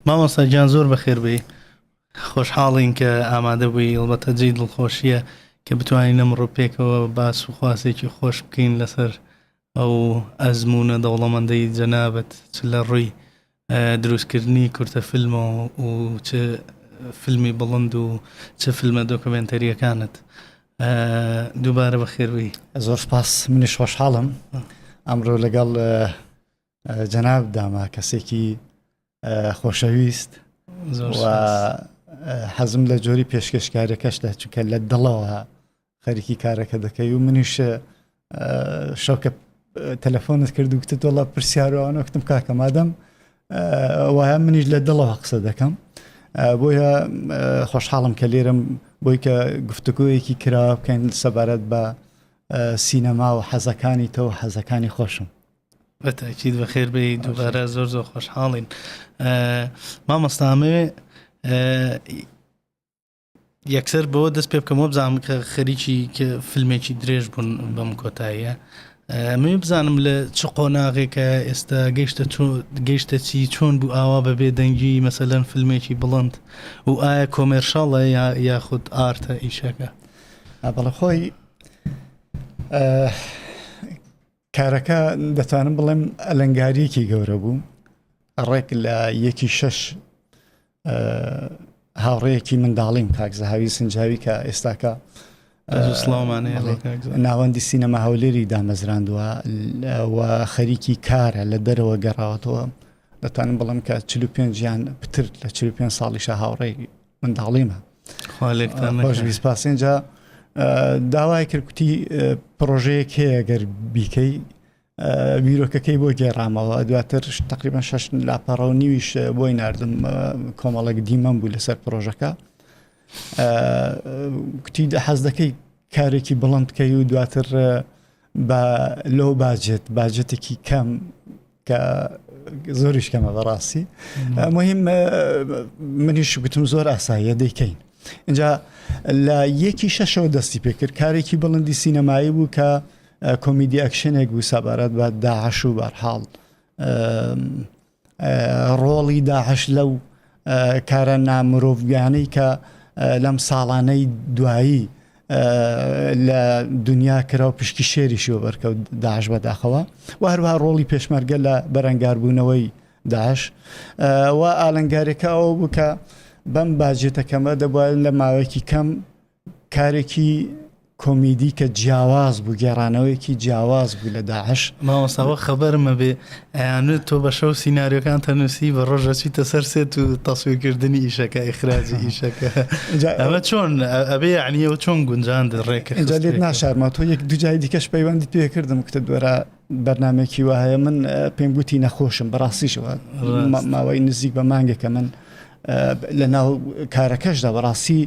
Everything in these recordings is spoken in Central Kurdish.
مامۆستا گیان زۆر بەخێر بێی خۆشحاڵین کە ئامادە بووی ئەڵبەتە جێی دڵخۆشیە کە بتوانین ئەمڕۆ پێکەوە باس و خواسێکی خۆش بکەین لەسەر ئەو ئەزموونە دەوڵەمەندەی جەنابت چ لە ڕووی دروستکردنی کورتە فیلمەوە و چ فیلمی بڵند و چ فیلمە دۆکۆمێنتەریەکانت دووبارە بەخێربێی. زۆر سپاس منیش خۆشحاڵم ئەمڕۆ لەگەڵ جەناب داما کەسێکی خۆشەویست حەزم لە جۆری پێشکەشکارەکەشدا چونکە لە دڵەوە خەریکی کارەکە دەکەی و منیش شەوکە تەلەفۆنت کرد و گوتت وڵا پرسیارەوە وتم کاکە مادەم وایە منیش لە دڵەوە قسە دەکەم بۆیە خۆشحاڵم کە لێرم بۆی کە گفتوگۆیەکی کرا بکەین سەبارەت بە سینەما و حەزەکانی تۆ و حەزەکانی خۆشم. بە تاکید بەخێر بێی دووبارە زۆر زۆر خۆشحاڵین مامۆستا ئەمەوێ یەکسەر بەوە دەست پێ بکەمەوە بزانم کە خەریکی کە فیلمێکی درێژ بوون بەم کۆتاییە ئەمەوێ بزانم لە چ قۆناغێکە ئێستا گەیشتە گەیشتە چی چۆن بوو ئاوا بە بێدەنگی مەسەلەن فیلمێکی بڵند و ئایا commercial ە یا یاخود art ە ئیشەکە؟ بەڵێ خۆی کارەکە دەتوانم بڵێم ئەلەنگاریەکی گەورە بوو ڕێک لە یەکی شەش هاوڕەیەکی منداڵیم کاک زەهاوی سنجاوی کە ئێستاکە ناوەندی سینەما هەولێری دامەزراندووە و خەریکی کارە لە دەرەوە گەڕاوەتەوە دەتوانم بڵم کە 45 یان پتر لە 45 ساڵیشە هاوڕێی منداڵیمە خۆشبی سپاس اینجا داوای کرد کوتی پرۆژەیەک هەیە گەر بیکەی بیرۆکەکەی بۆ گێڕامەوە دواتر تقریبا شش لاپەڕە و نیویش بۆی نردم کۆمەڵێک دیمەم بوو لەسەر پرۆژەکە کوتی حەز دەکەی کارێکی بڵند بکەی و دواتر بە low budget budget ێکی کەم کە زۆریش کەمە بەڕاستی مهم منیش گوتم زۆر ئاساییە دەیکەین اینجا لە یەکی شەشەوە دەستی پێکرد کارێکی بڵندی سینەمایی بوو کە کۆمیدی ئەکشنێک بوو سەبارەت بە داعش و بەرحاڵ ڕۆڵی داعش لەو کارە نامرۆڤیانەی کە لەم ساڵانەی دوایی لە دنیا کرا و پشکی شێریشی وەبەرکەوت داعش بەداخەوە و هەروەها ڕۆڵی پێشمەرگە لە بەرەنگاربوونەوەی داعش و ئالنگارێکە ئەوە بوو کە بەم باجێتەکەمە دەبوایە لە ماوەیەکی کەم کارێکی کۆمیدی کە جیاواز بوو گێڕانەوەیەکی جیاواز بوو لە داعش. مامۆستا وەک خەبەرم ئەبێ ئەیانوت تۆ بە شەو سیناریۆکان تەنوسی بە ڕۆژ ئەچیتە سەر set و تەسویرکردنی ئیشەکە ئیخراجی ئیشەکە ئەمە چۆن ئەبێ یعنی ئەو چۆن گونجاند ڕێکە ئینجا لێت ناشارمەوە تۆ یەک دوو جاری دیکەش پەیوەندیت پێ کردم کتت وەرە بەرنامەیەکی وا هەیە من پێم گوتی نەخۆشم بەڕاستیشەوە ماوەی نزیک بە مانگێکە من لە ناو کارەکەشدا بەڕاستی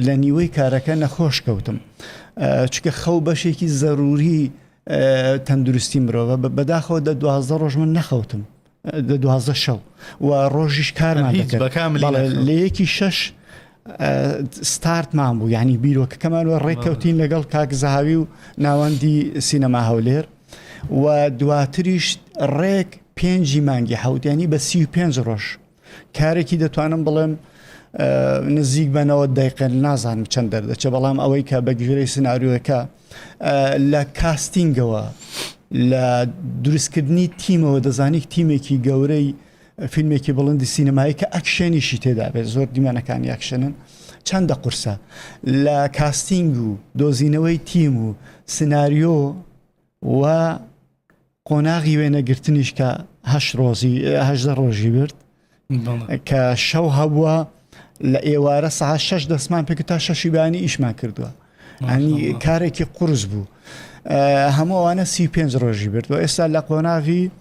لە نیوەی کارەکە نەخۆش کەوتم چکە خەو بەشێکی زەروری تەندروستی مرۆڤە بەداخەوە دە دوازدە ڕۆژ من نەخەوتم دە دوازدە شەو و ڕۆژیش کارمان لە یەکی شەش ستارتمان بوو یعنی بیرۆکەکەمان وە ڕێککەوتین لەگەڵ کاک زەهاوی و ناوەندی سینەما هەولێر و دواتریش ڕێک پێنجی مانگی حوتیانی بە 35 ڕۆژ کارێکی دەتوانم بڵێم نزیک بەنەوە دقیقە نازانم چەند دەردەچێ بەڵام ئەوەی کە بە گوێرەی سناریۆەکە لە casting ەوە لە دروستکردنی تیمەوە دەزانی تیمێکی گەورەی فیلمێکی بڵندی سینەمایی کە ئەکشێنیشی تێدا بێت زۆر دیمەنەکانی ئەکشنن چەندە قورسە لە casting و دۆزینەوەی تیم و سناریۆ و قۆناغی وێنەگرتنیش کە هەش ڕۆژی هەژدە ڕۆژی برد کە شەو هەبووە لە ئێوارە سەعات شەش دەستمان پێکرد تا شەشی بەیانی ئیشمان کردووە ئەنی کارێکی قورس بوو هەموو ئەوانە 35 ڕۆژی برد و ئێستا لە قۆناغی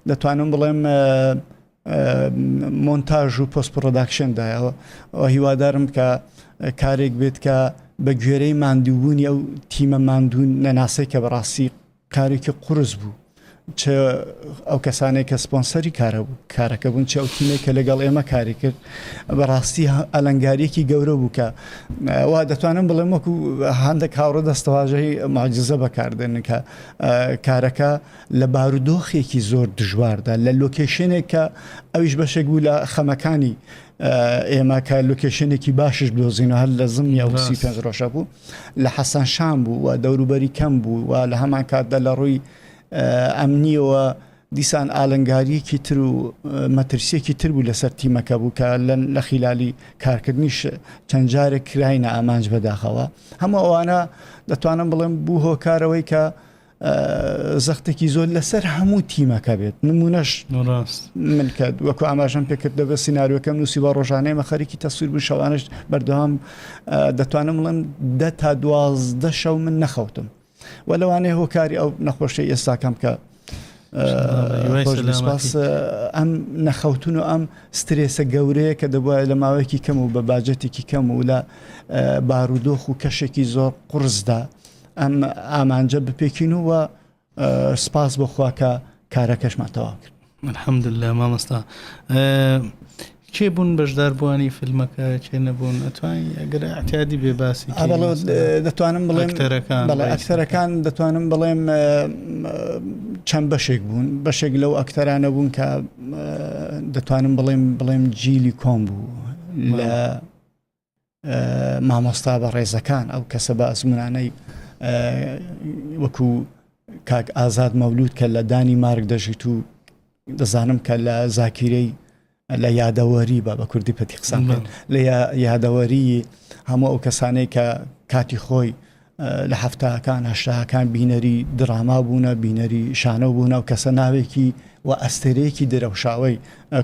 دەتوانم بڵێم مۆنتاژ و post production دایەوە هیوادارم کە کارێک بێت کە بە گوێرەی ماندووبوونی ئەو تیمە ماندوو نەناسەی کە بەڕاستی کارێکی قورس بوو. چ ئەو کەسانەی کە سپۆنسەری کارەکە بوون چ ئەو تیمێک کە لەگەڵ ئێمە کاری کرد بەڕاستی ئەلەنگاریەکی گەورە بوو کە وا دەتوانم بڵێم وەکو هەندێک هاوڕە دەستەواژەی معجزە بەکاردێنن کە کارەکە لە بارودۆخێکی زۆر دژواردا لە location ێک کە ئەویش بەشێک بوو لە خەمەکانی ئێمە کە location ێکی باشش بدۆزینەوە هەر لە زمنی ئەو 35 ڕۆژە بوو لە حەسەن شان بوو و دەوروبەری کەم بوو و لە هەمان کاتدا لە ڕووی ئەمنیەوە دیسان ئالنگاریەکی تر و مەترسیەکی تر بوو لەسەر تیمەکە بوو کە لە خیلالی کارکردنیش چەند جارێک کراینە ئامانج بەداخەوە هەموو ئەوانە دەتوانم بڵێم بوو هۆکارەوەی کە زەختێکی زۆر لەسەر هەموو تیمەکە بێت نمونەش من کە وەکو ئاماژەم پێکرد دەبێت سیناریۆکەم نووسی بە ڕۆژانەی مە خەریکی تەسویر بوو شەوانش بەردەوام دەتوانم بڵێم دە تا دوازدە شەو من نەخەوتم و لەوانەیە هۆکاری ئەو نەخۆشی ئێستاکەم کە سپاس ئەم نەخەوتون و ئەم سترێسە گەورەیە کە دەبواە لە ماوەیەکی کەم و بە باجەتێکی کەم و لە بارودۆخ و کەشێکی زۆر قرسدا ئەم ئامانجە بپێکین و سپاس بۆ خوا کە کارەکەشمان تەواو کرد. الحمدللە مامۆستا کێ بوون بەشداربووانی فیلمەکە کێ نەبوون ئەتوانی ئەگەر اعتیادی بێ باسی دەتوانم بڵێم بەڵێ ئەکتەرەکان دەتوانم بڵێم چەند بەشێک بوون بەشێک لەو ئەکتەرانە بوون کە دەتوانم بڵێم بڵێم جیلی کۆن بوو لە مامۆستا بەڕێزەکان ئەو کەسە بە ئەزمونانەی وەکو کاک ئازاد مەولود کە لە دانی مارک دەژیت و دەزانم کە لە زاکیرەی لە یادەوەری بە بە کوردی پەتی قسان لە یادەوەری هەموو ئەو کەسانەی کە کاتی خۆی لە حەفتاکان هەشتاکان بینەری دراما بوونە، بینەری شانۆ بوونە و کەسە ناوێکی و ئەستێرەیەکی درەوشاوەی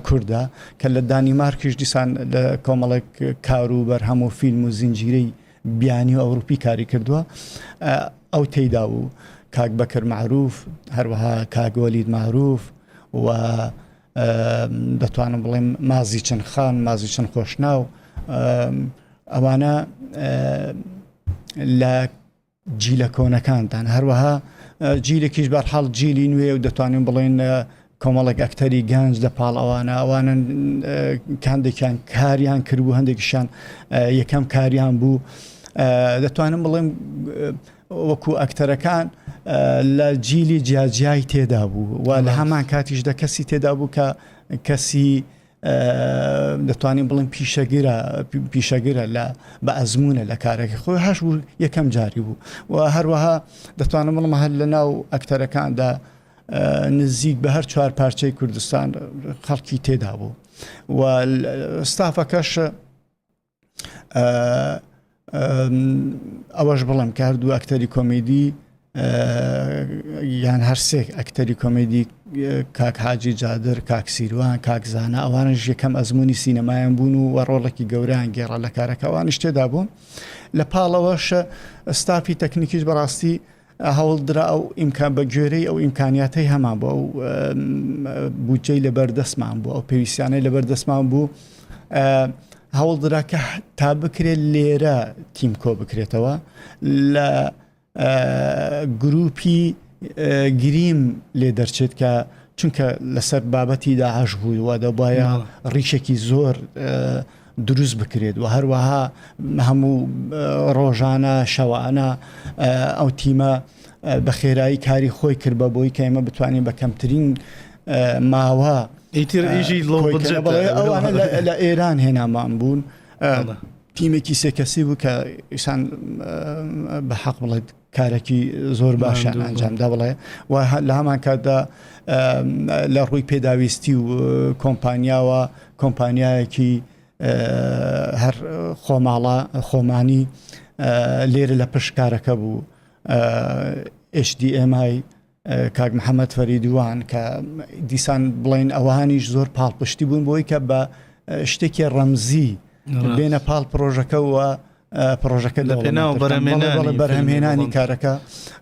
کوردە کە لە دانیمارکیش دیسان لە کۆمەڵێک کار و بەرهەم و فیلم و زنجیرەی بیانی و ئەوروپی کاری کردووە ئەو تێیدا بوو کاک بەکر مەعروف هەروەها کاک وەلید مەعروف و دەتوانم بڵێم مازی چەند خان مازی چەند خۆشناو ئەوانە لە جیلە کۆنەکاندان هەروەها جیلێکیش بەرحاڵ جیلی نوێ و دەتوانین بڵێن کۆمەڵێک ئەکتەری گەنج لە پاڵ ئەوانە ئەوانن کاندێکیان کاریان کردبوو هەندێکیشان یەکەم کاریان بوو دەتوانم بڵێم وەکو ئەکتەرەکان لە جیلی جیاجیای تێدا بوو و لە هەمان کاتیشدا کەسی تێدا بوو کە کەسی دەتوانین بڵێن پیشەگرە پیشەگرە لە بە ئەزمونە لە کارەکە خۆی هەش بوو یەکەم جاری بوو و هەروەها دەتوانم بڵم هەر لە ناو ئەکتەرەکاندا نزیک بە هەر چوار پارچەی کوردستان خەڵکی تێدا بوو و ستافەکەش ئەوەش بڵێم کە هەردوو ئەکتەری کۆمیدی یان هەرسێک ئەکتەری کۆمیدی کاک حاجی جادر کاک سیروان کاک زانە ئەوانش یەکەم ئەزمموی سینەمایان بوون و وە ڕۆڵێکی گەوریان گێڕا لە کارەکە ئەوانش تێدا بوون لە پاڵەوەش ستافی تەکنیکیش بەڕاستی هەوڵدرا ئەو ئیمکان بە گوێرەی ئەو ئیمکانیاتەی هەمان بوو ئەو بودجەی لەبەر دەستمان بوو ئەو پێویستیانەی لەبەر دەستمان بوو هەوڵدرا کە تا بکرێت لێرە تیم کۆ بکرێتەوە لە گروپی گریم لێ دەرچێت کە چونکە لەسەر بابەتی داعش بوو و دەبایە ڕیشێکی زۆر دروست بکرێت و هەروەها هەموو ڕۆژانە شەوانە ئەو تیمە بە خێرایی کاری خۆی کرد بە بۆی کە ئێمە بتوانین بە کەمترین ماوە ئیتر ئیشی ئەوانە لە ئێران هێنامان بوون تیمێکی سێ کەسی بوو کە ئیسان بە حەق بڵێت کارێکی زۆر باشیان ئەنجامدا بڵێ و لە هەمان کاتدا لە ڕووی پێداویستی و کۆمپانیاوە کۆمپانیایەکی هەر خۆماڵە خۆمانی لێرە لە پشکارەکە بوو HDMI کاک محەممەد فەریدوان کە دیسان بڵین ئەوانیش زۆر پاڵپشتی بوون بۆی کە بە شتێکی ڕەمزی بێنە پاڵ پرۆژەکەەوە پرۆژەکە لە پێناو بەرهەمهێنانی کارەکە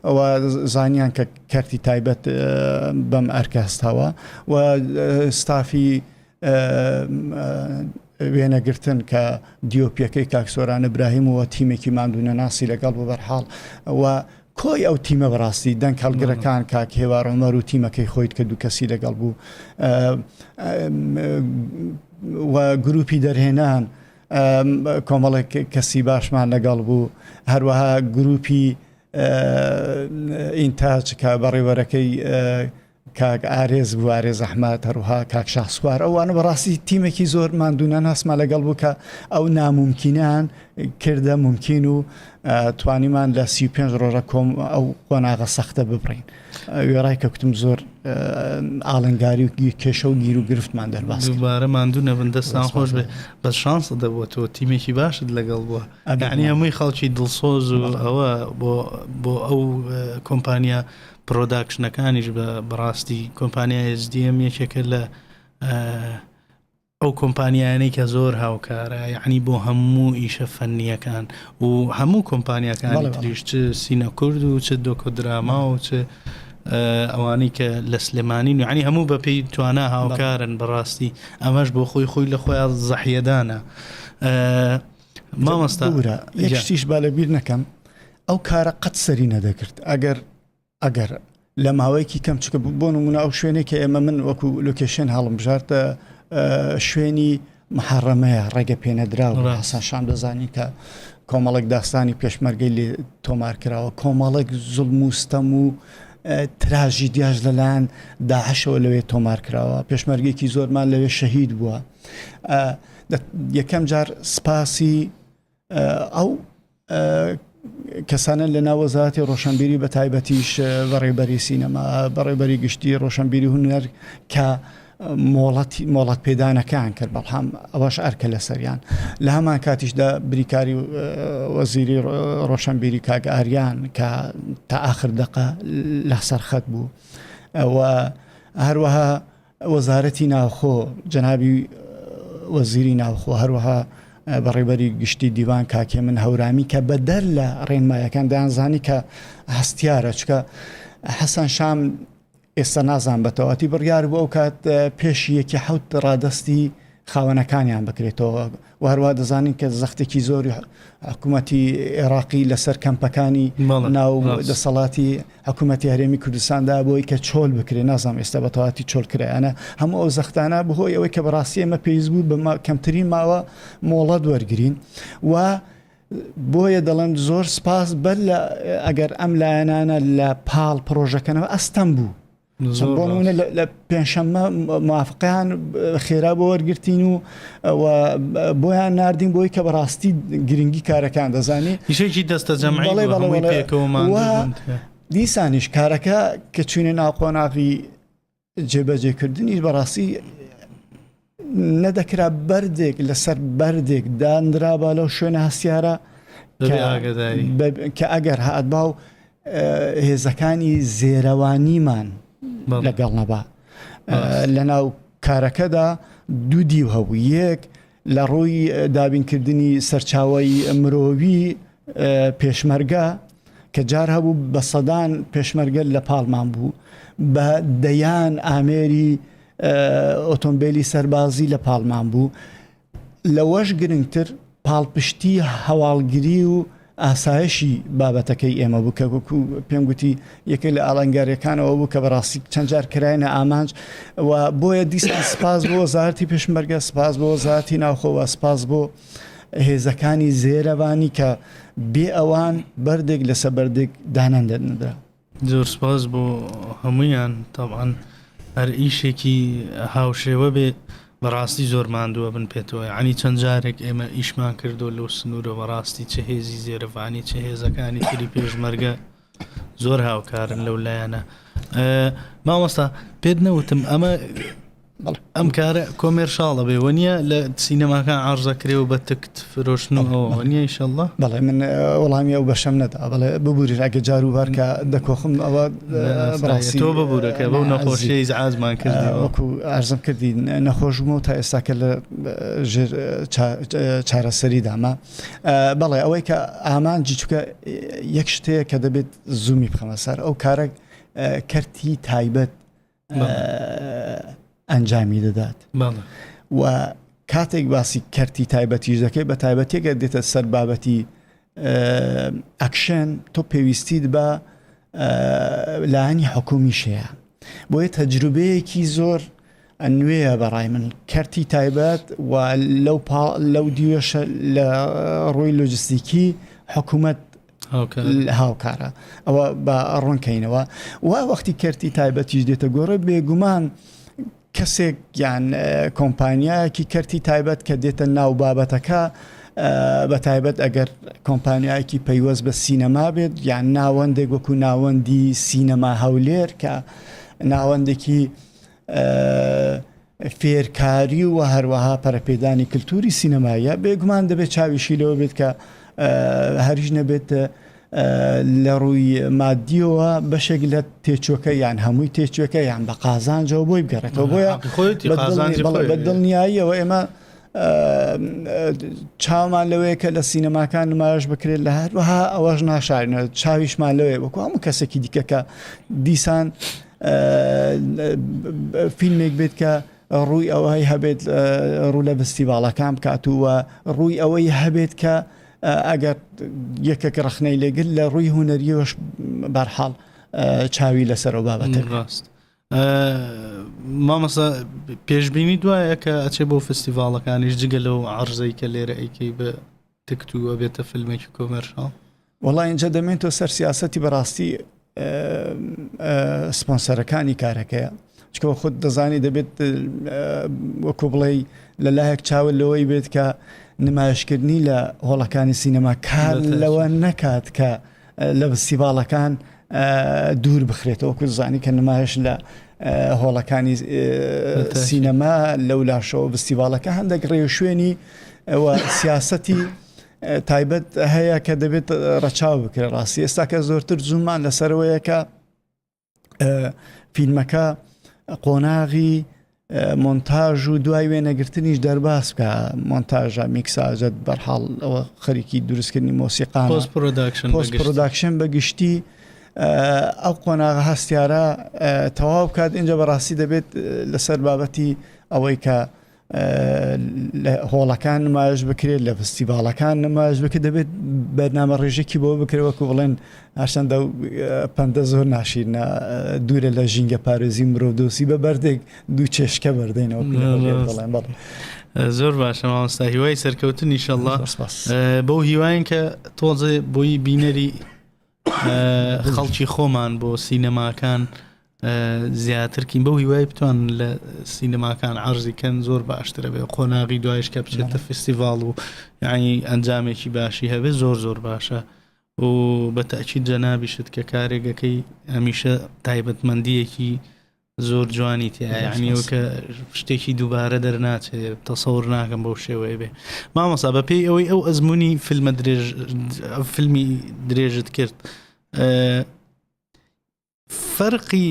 ئەوە زانیان کە کەرتی تایبەت بەم ئەرکە هەستاوە و ستافی وێنەگرتن کە DOP یەکەی کاک سۆران ئیبراهیم و تیمێکی ماندوونەناسی لەگەڵ بوو بەرحاڵ و. کۆی ئەو تیمە بەڕاستی دەنگ هەڵگرەکان کاک هێوار عومەر و تیمەکەی خۆیت کە دوو کەسی لەگەڵ بوو و گروپی دەرهێنان کۆمەڵێک کەسی باشمان لەگەڵ بوو هەروەها گروپی ئینتاج کە بەڕێوەرەکەی کاک ئارێز بوو ئارێز ئەحمەد هەروها کاک شاسوار ئەوانە بەڕاستی تیمێکی زۆر ماندوونەناسمان لەگەڵ بوو کە ئەو نامومکینان کردە مومکین و توانیمان لە 35 ڕۆژە کۆم ئەو قۆناغە سەختە ببڕین وێڕای کە کوتم زۆر ئاڵنگاری و کێشە و گیر و گرفتمان دەرباز دووبارە ماندوو نەبن دەستان خۆش بێ بەس شانست دەبووە تۆ تیمێکی باشت لەگەڵ بووە یعنی هەمووی خەڵکی دڵسۆز و ئەوە بۆ بۆ ئەو کۆمپانیا production ەکانیش بە بەڕاستی کۆمپانیای SDM یەکێکە لە ئەو کۆمپانیایانەی کە زۆر هاوکارە یعنی بۆ هەموو ئیشە فەنیەکان و هەموو کۆمپانیاکانی تریش چ سینەکورد و چ دۆکۆدراما و چ ئەوانەی کە لە سلێمانی یعنی هەموو بەپێی توانا هاوکارن بەڕاستی ئەمەش بۆ خۆی خۆی لە خۆیان زەحیەدانە مامۆستا یەک شتیش با لەبیر نەکەم ئەو کارە قەت سەری نەدەکرد ئەگەر ئەگەر لە ماوەیەکی کەم چکە بۆ نمونە ئەو شوێنێک کە ئێمە من وەکو location هەڵم بژارتە شوێنی محەڕەمەیە ڕێگە پێنەدراو حەسەن شام دەزانی کە کۆمەڵێک داستانی پێشمەرگەی لێ تۆمار کراوە کۆمەڵێک زوڵم و ستەم و تراژیدیاش لەلایەن داعشەوە لەوێ تۆمار کراوە پێشمەرگێکی زۆرمان لەوێ شەهید بووە یەکەم جار سپاسی ئەو کەسانە لە ناو وەزارەتی ڕۆشنبیری بە تایبەتیش بەڕێبەری سینەما بەڕێبەری گشتی ڕۆشنبیری هونەر کە مۆڵەتی مۆڵەت پێدانەکان کرد بەڵام ئەوەش ئەرکە لەسەریان لە هەمان کاتیشدا بریکاری وەزیری ڕۆشنبیری کاک ئاریان کە تا ئاخر دەقە لەسەر خەت بوو ئەوە هەروەها وەزارەتی ناوخۆ، جەنابی وەزیری ناوخۆ، هەروەها بەڕێوبەری گشتی دیوان کاک هێمن هەورامی کە بەدەر لە ڕێنمایەکان دەیانزانی کە هەستیارە چکە حەسەن شام ئێستا نازان بەتەواتی بڕیار بوو ئەو کات پێش یەکی حوت ڕادستی خاوەنەکانیان بکرێتەوە و هەروە دەزانین کە زەختێکی زۆری حکوومەتی عێراقی لەسەر کەمپەکانی ناو دەسەڵاتی حکوومەتی هەرێمی کوردستاندا بۆی کە چۆل بکرێ نازانم ئێستا بە تەواتی چۆل کرایانە هەموو ئەو زەختانە بەهۆی ئەوەی کە بەڕاستی ئێمە پێویست بوو بە کەمترین ماوە مۆڵەت وەرگین و بۆیە دەڵێم زۆر سپاس بەر لە ئەگەر ئەم لایەنانە لە پاڵ پرۆژەکەنەوە ئەستەم بوو بۆ نمونە لە پێنجشەممە موافقەیان خێرا بۆ وەرگرتین و بۆیان ناردین بۆی کە بەڕاستی گرنگی کارەکان دەزانی ئیشێکی دەستە جەمعی دیسانیش کارەکە کە چوینە ناو قۆناغی جێبەجێکردنیش بەڕاستی نەدەکرا بەردێک لەسەر بەردێک دانرابا لەو شوێنە هەستیارە کە ئەگەر هاتبا و هێزەکانی زێرەوانیمان لەگەڵ نەبا لەناو کارەکەدا دوو دیو هەبوو یەک لە ڕووی دابینکردنی سەرچاوی مرۆوی پێشمەرگە کە جار هەبوو بە سەدان پێشمەرگە لە پاڵمان بوو بە دەیان ئامێری ئۆتۆمبیلی سەربازی لە پاڵمان بوو لەوەش گرنگتر پاڵپشتی هەواڵگری و ئاسایشی بابەتەکەی ئێمە بوو کە وەکو پێم گوتی یەکێک لە ئاڵنگاریەکانەوە بوو کە بەڕاستی چەند جار کراینە ئامانج و بۆیە دیسان سپاس بۆ وەزارەتی پێشمەرگە سپاس بۆ وەزارەتی ناوخۆ و سپاس بۆ هێزەکانی زێرەوانی کە بێ ئەوان بەردێک لەسە بەردێک دانەندەنرا. زۆر سپاس بۆ هەموویان تەبعەن هەر ئیشێکی هاوشێوە بێ بەڕاستی زۆر ماندووە بن پێتەوە یعنی چەند جارێک ئێمە ئیشمان کردو لەو سنوورە بەڕاستی چ هێزی زێرەڤانی چ هێزەکانی تری پێشمەرگە زۆر هاوکارن لەو لایەنە مامۆستا پێت نەوتم ئەمە ئەم کارە commercial ە بێ وەنیە لە سینەماکان عەرزە کرێ و بە تکت فرۆشتن و ئەوە وەنیە ئیشەڵڵا؟ بەڵێ من وەڵامی ئەو بەشەم نەدا بەڵێ ببورن ئەگە جار و بار کە دەکۆخم ئەوە بەڕاستی تۆ ببورە کە بەو نەخۆشیە ئیزعاجمان کردی وەکو ئارزم کردی نەخۆش بووم و تا ئێستا کە لە ژێر چارەسەری دامە بەڵێ ئەوەی کە ئامانجی چونکە یەک شتەیە کە دەبێت زوومی بخەمە سەر ئەو کارە کەرتی تایبەت ئەنجامی دەدات و کاتێک باسی کەرتی تایبەتیش دەکەی بە تایبەتێکە دێتە سەر بابەتی ئەکشن تۆ پێویستیت بە لایەنی حکومیش هەیە بۆیە تەجروبەیەکی زۆر نوێیە بەڕای من کەرتی تایبەت و لەو لەو دیوەشە لە ڕووی لۆجستیکی حکوومەت هاوکارە ئەوە بە ڕوونکەینەوە و وەختی کەرتی تایبەتیش دێتە گۆڕێ بێگومان کەسێک یان کۆمپانیایەکی کەرتی تایبەت کە دێتە ناو بابەتەکە بە تایبەت ئەگەر کۆمپانیایەکی پەیوەست بە سینەما بێت یان ناوەندێک وەکو ناوەندی سینەما هەولێر کە ناوەندێکی فێرکاری و هەروەها پەرەپێدانی کللتوری سینەمایە بێگومان دەبێت چاویشی لەوە بێت کە هەریش نەبێت لە ڕووی مادیەوە بەشێک لە تێچوەکە یان هەمووی تێچوەکە یان بە قازانجەوە بۆی بگەڕێتەوە بۆیە بە دڵنیاییەوە ئێمە چاومان لەوەیە کە لە سینەماکان نمایش بکرێت لە هەروەها ئەوەش ناشارینەوە چاویشمان لەوەیە وەکو هەموو کەسێکی دیکە کە دیسان فیلمێک بێت کە ڕووی ئەوەی هەبێت ڕوو لە فستیڤاڵەکان بکات و ڕووی ئەوەی هەبێت کە ئەگەر یەکێک ڕەخنەی لێگر لە ڕووی هوەریەوەش بەرحاڵ چاوی لەسەر ئەو بابەتە ڕاست مامەسا پێشببینی دوایە کە ئەچێ بۆ فستیڤاڵەکانیش جگە لەو عرزەی کە لێرە ئەیکەی بە تکت و ئەبێتە فیلمێکی commercial. وەڵا ئینجا دەمێنتەوە سەر سیاسەتی بەڕاستی سپۆنسەرەکانی کارەکەیە چکەوە خۆت دەزانی دەبێت وەکو بڵێ لە لایەک چاوە لەوەی بێت کە نمایشکردنی لە هۆڵەکانی سینەما کار لەوە نەکات کە لە فستیڤاڵەکان دوور بخرێتەوە وەکو زانی کە نمایش لە هۆڵەکانی سینەما لەو لاشەوە فستیڤاڵەکە هەندێک ڕێوشوێنی سیاسەتی تایبەت هەیە کە دەبێت ڕەچاو بکرێت ڕاستی ئێستا کە زۆرتر زوومان لەسەرەوەیە کە فیلمەکە قۆناغی مۆنتاژ و دوای وێنەگرتنیش دەرباز بکە مۆنتاژە میکساجەت بەرحاڵ ئەوە خەریکی دروستکردنی مۆسیقا post production بە گشتی ئەو قۆناغە هەستیارە تەواو بکات اینجا بەڕاستی دەبێت لەسەر بابەتی ئەوەی کە لە هۆڵەکان نمایش بکرێت لە فستیڤاڵەکان نمایش بکرێت دەبێت بەرنامە ڕێژێکی بۆ بکرێت وەکو بڵێن هەرچەندە پەندە زۆر ناشیرنە دوورە لە ژینگە پارێزی مرۆڤدۆسی بە بەردێک دوو چێشکە بەردەینەوە بڵێن بەڵێ. زۆر باشە مامۆستا هیوای سەرکەوتن ئیشەڵڵا بەو هیواین کە تۆزێ بۆی بینەری خەڵکی خۆمان بۆ سینەماکان زیاترکین بەو هیوای بتوان لە سینەماکان عرضی کەن زۆر باشترە بێ قۆناغی دوایش کە بچێتە فستیڤاڵ و یعنی ئەنجامێکی باشی هەبێ زۆر زۆر باشە و بە تاکیید جەنابیشت کە کارێگەکەی هەمیشە تایبەتمەندیەکی زۆر جوانی تیا یعنی ئەو کە شتێکی دووبارە دەرناچێت تەسەور ناکەم بەو شێوەیە بێ مامۆسا بە پێی ئەوەی ئەو ئەزمموی فیلمە درێژ فیلمی درێژت کرد فەرقی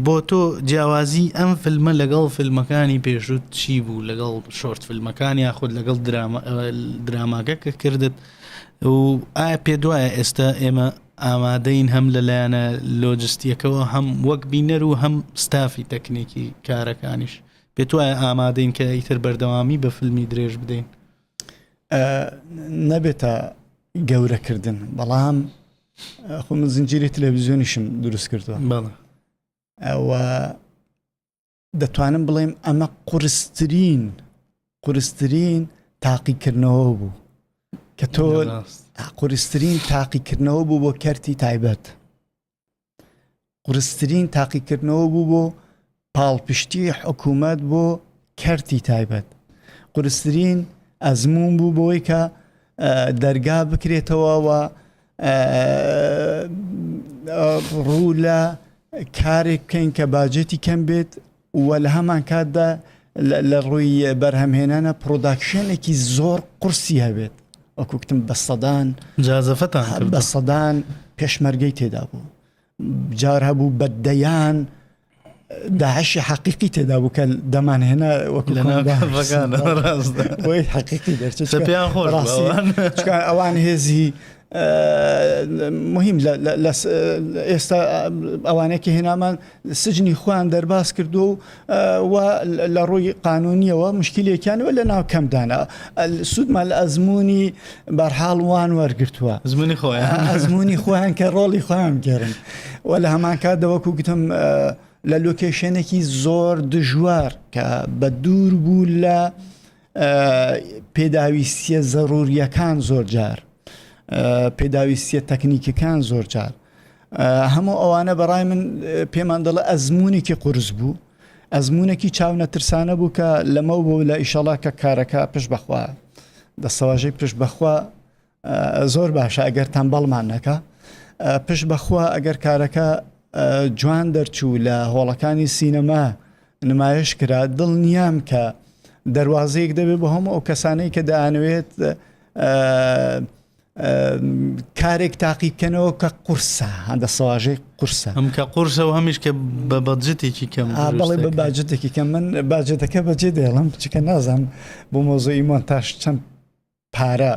بۆ تۆ جیاوازی ئەم فیلمە لەگەڵ فیلمەکانی پێشوو چی بوو لەگەڵ short فیلمەکان یاخود لەگەڵ دراماکە کە کردت و ئایا پێ دوایە ئێستا ئێمە ئامادەین هەم لە لایەنە لۆجستیەکەوە هەم وەک بینەر و هەم ستافی تەکنیکی کارەکانیش پێت وایە ئامادەین کە ئیتر بەردەوامی بە فیلمی درێژ بدەین؟ نەبێتە گەورەکردن بەڵام خۆ من زنجیری تەلەڤزیۆنیشم دروست کردووە بەڵێ ئەوە دەتوانم بڵێم ئەمە قورسترین قورسترین تاقیکردنەوە بوو کە تۆ قورسترین تاقیکردنەوە بوو بۆ کەرتی تایبەت قورسترین تاقیکردنەوە بوو بۆ پاڵپشتی حکوومەت بۆ کەرتی تایبەت قورسترین ئەزمون بوو بۆی کە دەرگا بکرێتەوە و ڕوو لە کارێک بکەین کە باجێتی کەم بێت و لە هەمان کاتدا لە ڕووی بەرهەمهێنانە production ێکی زۆر قورسی هەبێت وەکوتم بە سەدان جازەفەتان بە سەدان پێشمەرگەی تێدا بوو جار هەبوو بە دەیان داعشی حەقیقی تێدا بوو کە دەمانهێنا وەکو بۆی حەقیقی دەرچێت پێیان خۆش ئەوان هێزی مهم لە ئێستا ئەوانەیە کە هێنامان سجنی خۆیان دەرباز کردو و لە ڕووی قانونیەوە مشکلێکیانەوە لە ناو کەمدانە سوودمان لە ئەزمموی بەرحاڵ وان وەرگتووە ئەزمموی خۆیان ئەزمموی خۆیان کە ڕۆڵی خۆیان گێرن و لە هەمان کاتەوەکو گوتم لە location ێکی زۆر دژوار کە بە دوور بوو لە پێداویستیە زەروریەکان زۆر جار پێداویستیە تەکنیکەکان زۆر جار هەموو ئەوانە بەڕای من پێمان دەڵێ ئەزمونێکی قورس بوو ئەزمونێکی چاونەترسانە بوو کە لەمە بۆ لە ئیشەڵا کە کارەکە پشت بەخوا دەستەواژەی پشت بەخوا زۆر باشە ئەگەر تەمبەڵمان نەکا پشت بەخوا ئەگەر کارەکە جوان دەرچوو لە هۆڵەکانی سینەما نمایش کرا دڵنیام کە دەواازەیەک دەبێت بۆ هەموو ئەو کەسانەی کە دەیانەوێت کارێک تاقی بکەنەوە کە قورسە هەندە سەواژەی قورسە هەم کە قورسە و هەمیش کە بە budget ێکی کەم بەڵێ بە budget ێکی کەم من budget ەکە بەجێ دێڵم چکە نازانم بۆ مۆزۆی مۆنتاژ چەند پارە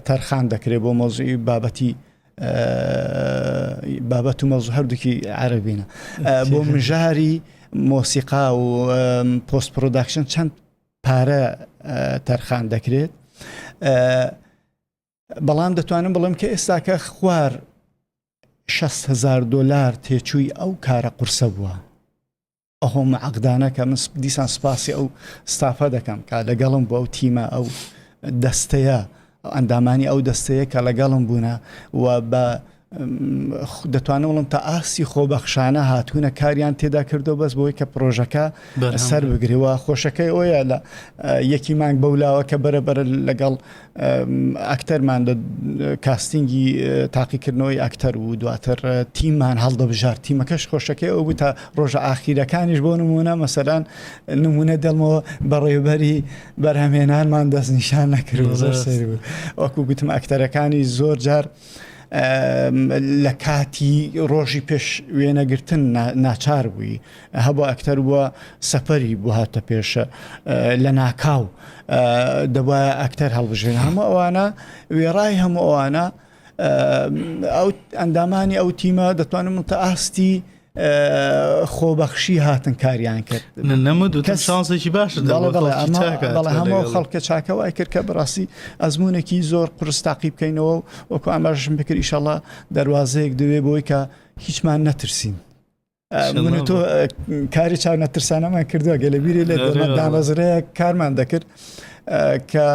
تەرخان دەکرێت بۆ مەوزوعی بابەتی بابەت و مەوزوع هەردووکی عەربینە بۆ مژاری مۆسیقا و post production چەند پارە تەرخان دەکرێت بەڵام دەتوانم بڵێم کە ئێستاکە خوار 600 دلار تێچووی ئەو کارە قورسە بووە ئه عەقدانە کە من دیسان سپاسی ئەو ستافە دەکەم کە لەگەڵم بوو ئەو تیمە ئەو دەستەیە ئەندامانی ئەو دەستەیە کە لەگەڵم بوونە و بە دەتوانم بڵم تا ئاستی خۆبەخشانە هاتوونە کاریان تێدا کردو بەس بۆی کە پرۆژەکە سەر بگرێەوە خۆشەکەی ئەوە لە یەکی مانگ بەولاوە کە بەرە بەرە لەگەڵ ئەکتەرمان لە casting ی تاقیکردنەوەی ئەکتەر و دواتر تیممان هەڵدەبژارد تیمەکەش خۆشەکەی ئەو بوو تا ڕۆژە ئاخیرەکانیش بۆ نمونە مەسەلەن نمونە دەڵمەوە بەڕێوبەری بەرهەمێنانمان دەستنیشان نەکرد زۆر سەیر بوو وەکو گوتم ئەکتەرەکانی زۆر جار لە کاتی ڕۆژی پێش وێنەگرتن ناچار بووی هەبوو ئەکتەر بووە سەفەری بۆ هاتە پێشە لە ناکاو دەبایە ئەکتەر هەڵبژێن هەموو ئەوانە وێڕای هەموو ئەوانە ئەو ئەندامانی ئەو تیمە دەتوانم تا ئاستی خۆبەخشی هاتن کاریان کرد نەمە شانسێکی باش بەڵێ هەموو خەڵکە چاکە وای کرد کە بەڕاستی ئەزمونێکی زۆر قورس تاقی بکەینەوە وەکو ئاماژم بکرد ئیشەڵا دەواازەیەک دوێ بۆی کە هیچمان نەترسین من تۆ کاری چاو نەترسانەمان کردووە گە لە بیری لە دامەزرەیە کارمان دەکرد کە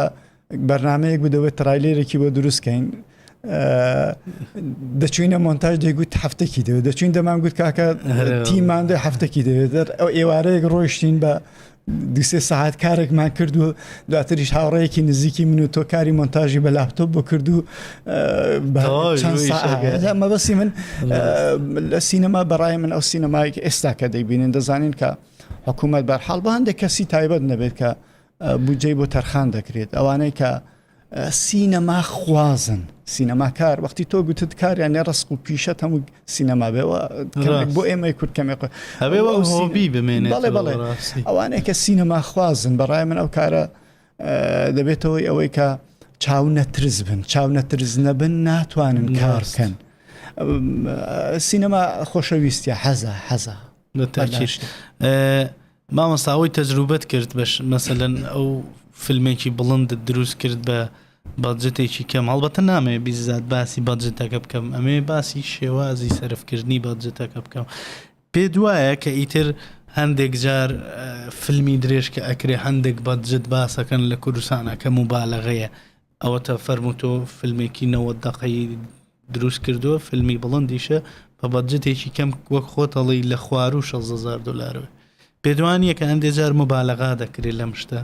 بەرنمەیەک بدەوێت trailer ێکی بۆ دروستکەین دەچوینە مۆنتاژ دەیگوت هەفتێکی دەوێت دەچوین دەمان گوت کاکە تیمان دێ هەفتێکی دەوێت ئەو ئێوارەیەک ڕۆیشتین بە دوسێ سەعات کارێکمان کرد و دواتریش هاوڕێیەکی نزیکی من و تۆ کاری مۆنتاژی بە لاپتۆپ بۆ کرد و مەبەستی من لە سینەما بەڕای من ئەو سینەمایک ئێستا کە دەیبینن دەزانین کە حکوومەت بەرحاڵ بە هەندێک کەسی تایبەت نەبێت کە بودجەی بۆ تەرخان دەکرێت ئەوانەی کە سینەما خوازن سینەماکار وەختی تۆ گوتت کاریان لێ ڕسق و پیشەت هەموو سینەما بێەوە بۆ ئێمەی کورد کەمێک هەبێ hobby بمێنێت بەڵێ بەڵێ ئەوانەیە کە سینەما خوازن بەڕای من ئەو کارە دەبێتەوەی ئەوەی کە چاو نەترس بن چاو نەترس نەبن ناتوانن کار بکەن سینەما خۆشەویستە حەزە حەزە مامۆستا ئەوەی تەجروبەت کرد بەش مەسەلەن ئەو فیلمێکی بڵندت دروست کرد بە budget ێکی کەم هەڵبەتە نامەوێ بیزات باسی budget ەکە بکەم ئەمێ باسی شێوازی سەرفکردنی budget ەکە بکەم پێ دوایە کە ئیتر هەندێک جار فیلمی درێژ کە ئەکرێ هەندێک budget باسەکەن لە کوردستانە کە موبالەغەیە ئەوەتە فەرموو تۆ فیلمێکی 90 دقەی دروست کردووە فیلمی بڵندیشە بە budget ێکی کەم وەک خۆت ئەڵێی لە خواروو 6 هەزار دۆلارەوە پێت وا نییە کە هەندێ جار موبالەغا دەکرێت لەم شتە؟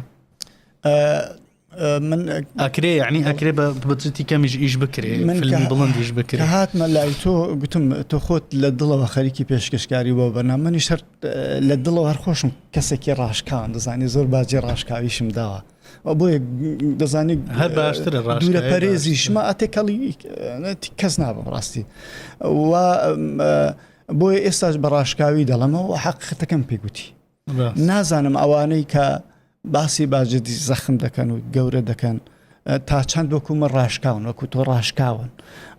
من ئەکرێ یعنی ئەکرێ بە budget ی کەمیش ئیش بکرێ من فیلمی بڵندیش بکرێ کە هاتمە لای تۆ گوتم تۆ خۆت لە دڵەوە خەریکی پێشکەشکاری بۆ بەرنامە منیش هەر لە دڵەوە هەر خۆشم کەسێکی ڕاشکاوم دەزانی زۆر باجی ڕاشکاویشم داوە بۆیە دەزانی هەر باشترە دوورە پەرێزی شما ئەتێکەڵی کەس نابم ڕاستی و بۆیە ئێستاش بە ڕاشکاوی دەڵەمەوە حەقیقەتەکەم پێگوتی نازانم ئەوانەی کە باسی باجدی زەخم دەکەن و گەورە دەکەن. تا چەند وەکو من ڕاشکاون وەکو تۆ ڕاشکاون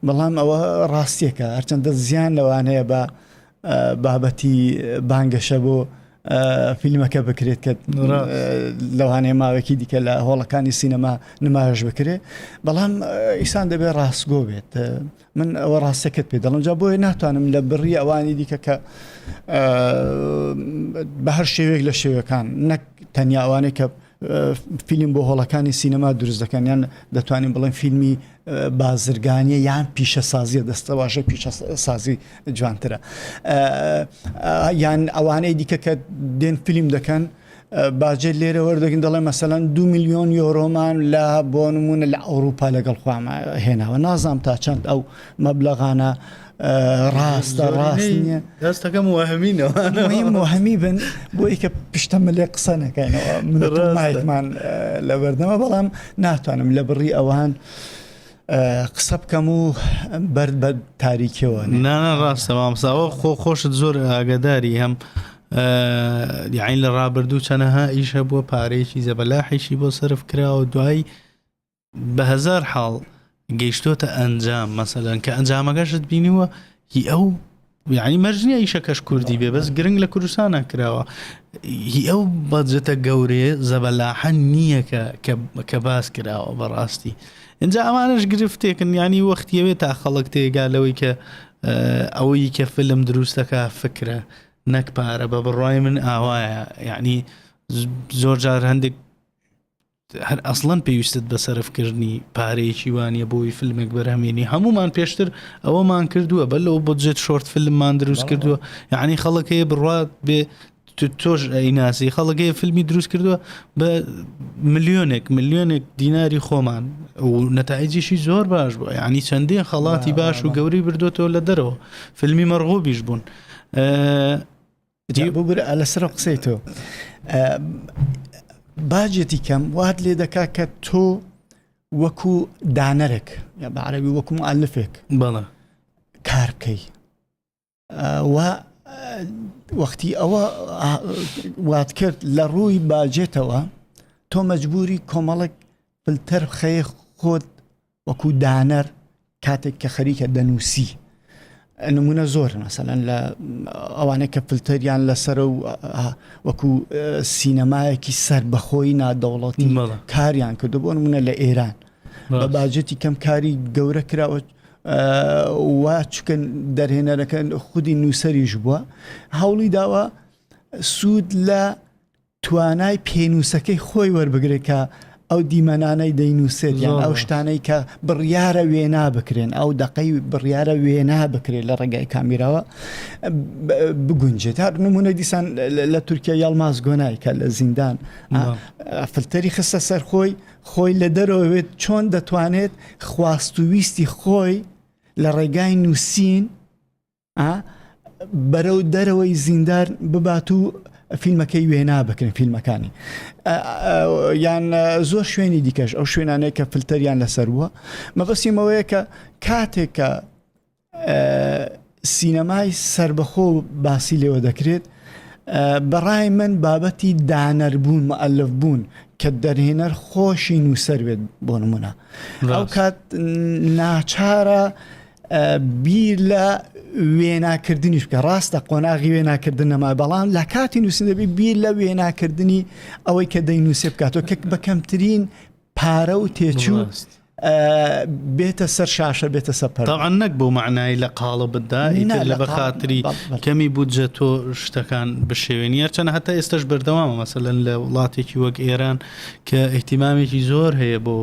بەڵام ئەوە ڕاستیەکە هەرچەندە زیان لەوانەیە بە بابەتی بانگەشە بۆ فیلمەکە بکرێت کە لەوانەیە ماوەیەکی دیکە لە هۆڵەکانی سینەما نمایش بکرێت بەڵام ئیسان دەبێت ڕاستگۆ بێت من ئەوە ڕاستەکەت پێ دەڵم جا بۆیە ناتوانم لە بڕی ئەوانی دیکە کە بە هەر شێوەیەک لە شێوەکان نەک تەنیا ئەوانەی کە فیلم بۆ هۆڵەکانی سینەما دروست دەکەن یان دەتوانین بڵێن فیلمی بازرگانیە یان پیشەسازیە دەستەواژە پیشەسازی جوانترە یان ئەوانەی دیکە کە دێن فیلم دەکەن باجێت لێرە وەردەگرن دەڵێن مەسەلەن دو میلیۆن یۆرۆمان لە بۆ نمونە لە ئەوروپا لەگەڵ خواما هێناوە نازانم تا چەند ئەو مەبلەغانە ڕاستە ڕاست نییە دەستەکەم وەهمینەوە وەهمی بن بۆی کە پشتە ملێ قسە نەکەینەوە من مایکمان لە بەردەمە بەڵام ناتوانم لە بڕی ئەوان قسە بکەم و بەرد بە تاریکیەوە نانا ڕاستە مامساوە خۆ خۆشت زۆر ئاگداری هەم یاعین لە ڕابردوو چەنەها ئیش هەبووە پارەیەکی زەبەلاحیشی بۆ سرف کراوە دوایی بە هەزار حاڵ گەیشتۆتە ئەنجام مەسەلەن کە ئەنجامەکەشت بینیوە هی ئەو یعنی مەرج نییە ئیشەکەش کوردی بێ بەس گرنگ لە کوردستانە کراوە هی ئەو بەجێتە گەورەیە زەبەلاحە نییە کە کە باس کراوە بەڕاستی اینجا ئەمانەش گرفتێکن ینی وەختیەوێت تا خەڵک تێگا لەوەی کە ئەوەی کە فیلم دروستەکە فکرە نەک پارە بە بڕای من ئاوایە یعنی زۆر جار هەندێک هەر ئەسڵەن پێویستت بە سەرفکردنی پارەیەکی وانە بۆی فیلمێک بەرهەمێنی هەمومان پێشتر ئەوەمان کردووە بە لەو budget short فیلممان دروست کردووە یعنی خەڵک هەیە بڕات بێ تۆش ئەیناسی خەڵک هەیە فیلمی دروست کردووە بە ملیۆنێک ملیۆنێک دیناری خۆمان و نەتایجیشی زۆر باش بووە یعنی چەندین خەڵاتی باش و گەورەی بردوێتەوە لە دەرەوە فیلمی مەرغوبیش بوون. جا ببورە لەسەر قسەی تۆ باجێتی کەم وات لێ دەکا کە تۆ وەکو دانەرێک یا بە عەرەبی وەکو مؤلفێک بەڵێ کار بکەی و وەختی ئەوە وات کرد لە ڕووی باجێتەوە تۆ مەجبوری کۆمەڵک فلتەر بخەیە خۆت وەکو دانەر کاتێک کە خەریکە دەنووسی نمونە زۆر مەسەلەن لە ئەوانەی کە فلتەریان لەسەر و وەکو سینەمایەکی سەر بەخۆی نادەوڵەتی کاریان کردو بۆ نمونە لە ئێران بە باجەتی کەم کاری گەورە کراوە وا چکە دەرهێنەرەکە خودی نووسەریش بووە هەوڵی داوە سوود لە توانای پێنووسەکەی خۆی وەربگرێت کە ئەو دیمەنانەی دەینووسێت یان ئەو شتانەی کە بڕیارە وێنا بکرێن ئەو دەقەی بڕیارە وێنا بکرێت لە ڕێگای کامیراوە بگونجێت هەر نمونە دیسان لە تورکیا یاڵماز گۆنای کە لە زیندان فلتەری خستە سەر خۆی خۆی لە دەرەوەێت چۆن دەتوانێت خواست و ویستی خۆی لە ڕێگای نووسین ئا بەرەو دەرەوەی زیندار ببات و فیلمەکەی وێنا بکرێن فیلمەکانی یان زۆر شوێنی دیکەش ئەو شوێنانەیە کە فلتەریان لەسەر بووە مەبەستیمەوەیە کە کاتێک کە سینەمای سربەخۆ باسی لێوە دەکرێت بەڕای من بابەتی دانەربوون مؤلف بوون کە دەرهێنەر خۆشی نووسەر بێت بۆ نمونە ئەو کات ناچارە بیر لە وێناکردنیش بکە ڕاستە قۆناغی وێناکردن نەما بەڵام لە کاتی نووسین دەبی بیر لە وێناکردنی ئەوەی کە دەینووسێ بکاتەوە کە بە کەمترین پارە و تێچوو بێتە سەر شاشە بێتە سەر پەردە. تەبعەن نەک بەو مەعنای لە قاڵبتدا ئیتر لە بە خاتری کەمی بودجە تۆ شتەکان بشێوێنی هەرچەنە هەتا ئێستاش بەردەوامە مەسەلەن لە وڵاتێکی وەک ئێران کە ئیهتیمامێکی زۆر هەیە بۆ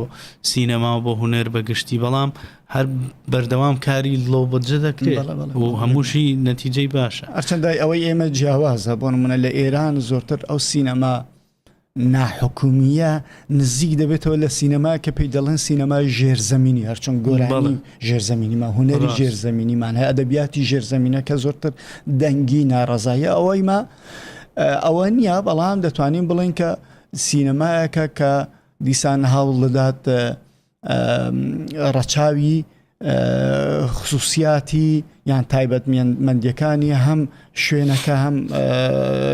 سینەما و بۆ هونەر بە گشتی بەڵام هەر بەردەوام کاری لۆ بودجە دەکرێت و هەمووشی نەتیجەی باشە. هەرچەندە ئەوەی ئێمە جیاوازە بۆ نمونە لە ئێران زۆرتر ئەو سینەما ناحکومیە نزیک دەبێتەوە لە سینەما کە پێی دەڵێن سینەمای ژێرزەمینی هەرچۆن گۆرانی ژێرزەمینیمان هونەری ژێرزەمینیمان هەیە ئەدەبیاتی ژێرزەمینە کە زۆرتر دەنگی ناڕەزاییە ئەوەی ما ئەوە نییە بەڵام دەتوانین بڵێن کە سینەمایەکە کە دیسان هەوڵ دەدات ڕەچاوی. خصوصیاتی یان تایبەتمەندیەکانی هەم شوێنەکە هەم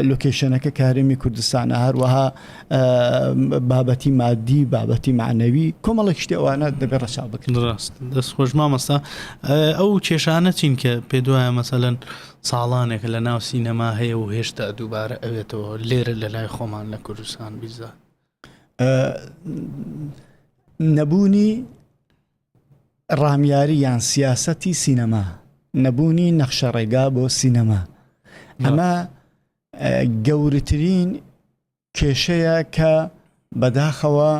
لۆکیشنەکە کە هەرێمی کوردستانە هەروەها بابەتی مادی بابەتی معنەوی کۆمەڵێک شتی ئەوانە دەبێت ڕەچاو بکرێت. ڕاست دەست خۆش مامۆستا ئەو کێشانە چین کە پێ دوایە مەسەلەن ساڵانێکە لە ناو سینەما هەیە و هێشتا دووبارە ئەوێتەوە لێرە لە لای خۆمان لە کوردستان بیزا نەبوونی ڕامیاری یان سیاسەتی سینەما، نەبوونی نەخشەڕێگا بۆ سینەما، ئەمە گەورترین کێشەیە کە بەداخەوە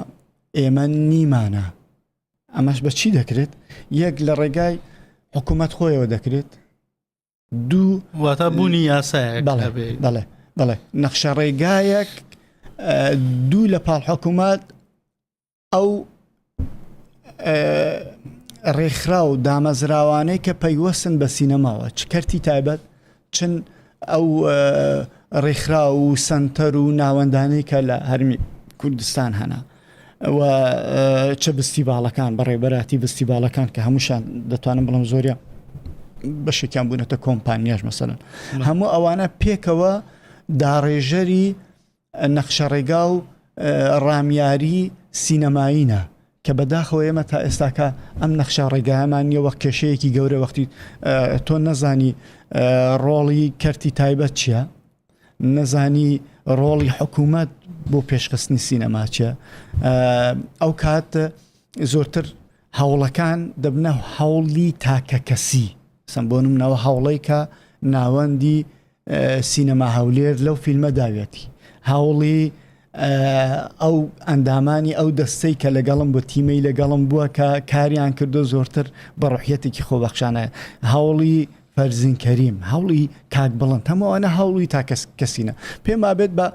ئێمە نیمانە. ئەمەش بە چی دەکرێت؟ یەک لە ڕێگای حکوومەت خۆیەوە دەکرێت، دوو واتا بوونی یاسایەک بەڵێ بەڵێ نەخشەڕێگایەک دوو لە پاڵ حکوومەت ئەو ڕێکخراو و دامەزراوانەی کە پەیوەستن بە سینەماوە چ کەرتی تایبەت چن ئەو ڕێکخراو و سەنتەر و ناوەندانەی کە لە هەرمی کوردستان هەنا و چ بستیباڵەکان بەڕێبەراتی بستیباڵەکان کە هەمووشان دەتوانم بڵم زۆریان بەشێکیان بوونەتە کۆمپانیاش مەسەن هەموو ئەوانە پێکەوە داڕێژەری نەخشەڕێگا و ڕامیاری سینەمایینە کە بەداخەوە ئێمە تا ئێستاکە ئەم نەخشە ڕێگایەمان نییە وەک کێشەیەکی گەورە وەختی تۆ نەزانی ڕۆڵی کەرتی تایبەت چییە نەزانی ڕۆڵی حکوومەت بۆ پێشخستنی سینەما چیە ئەو کات زۆرتر هەوڵەکان دەبنە هەوڵی تاکەکەسی سم بۆ نمونەوە هەوڵەی کە ناوەندی سینەما هەولێر لەو فیلمە داوێتی هەوڵی ئەو ئەندامانی ئەو دەستەی کە لەگەڵم بۆ تیمەی لەگەڵم بووە کە کاریان کردو زۆرتر بە ڕحیەتێکی خۆبەخشانە هەوڵی فەرزین کەریم، هەوڵی کاک بڵند، هەموو ئەوانە هەوڵی تاکە کەسینە. پێم وابێت بە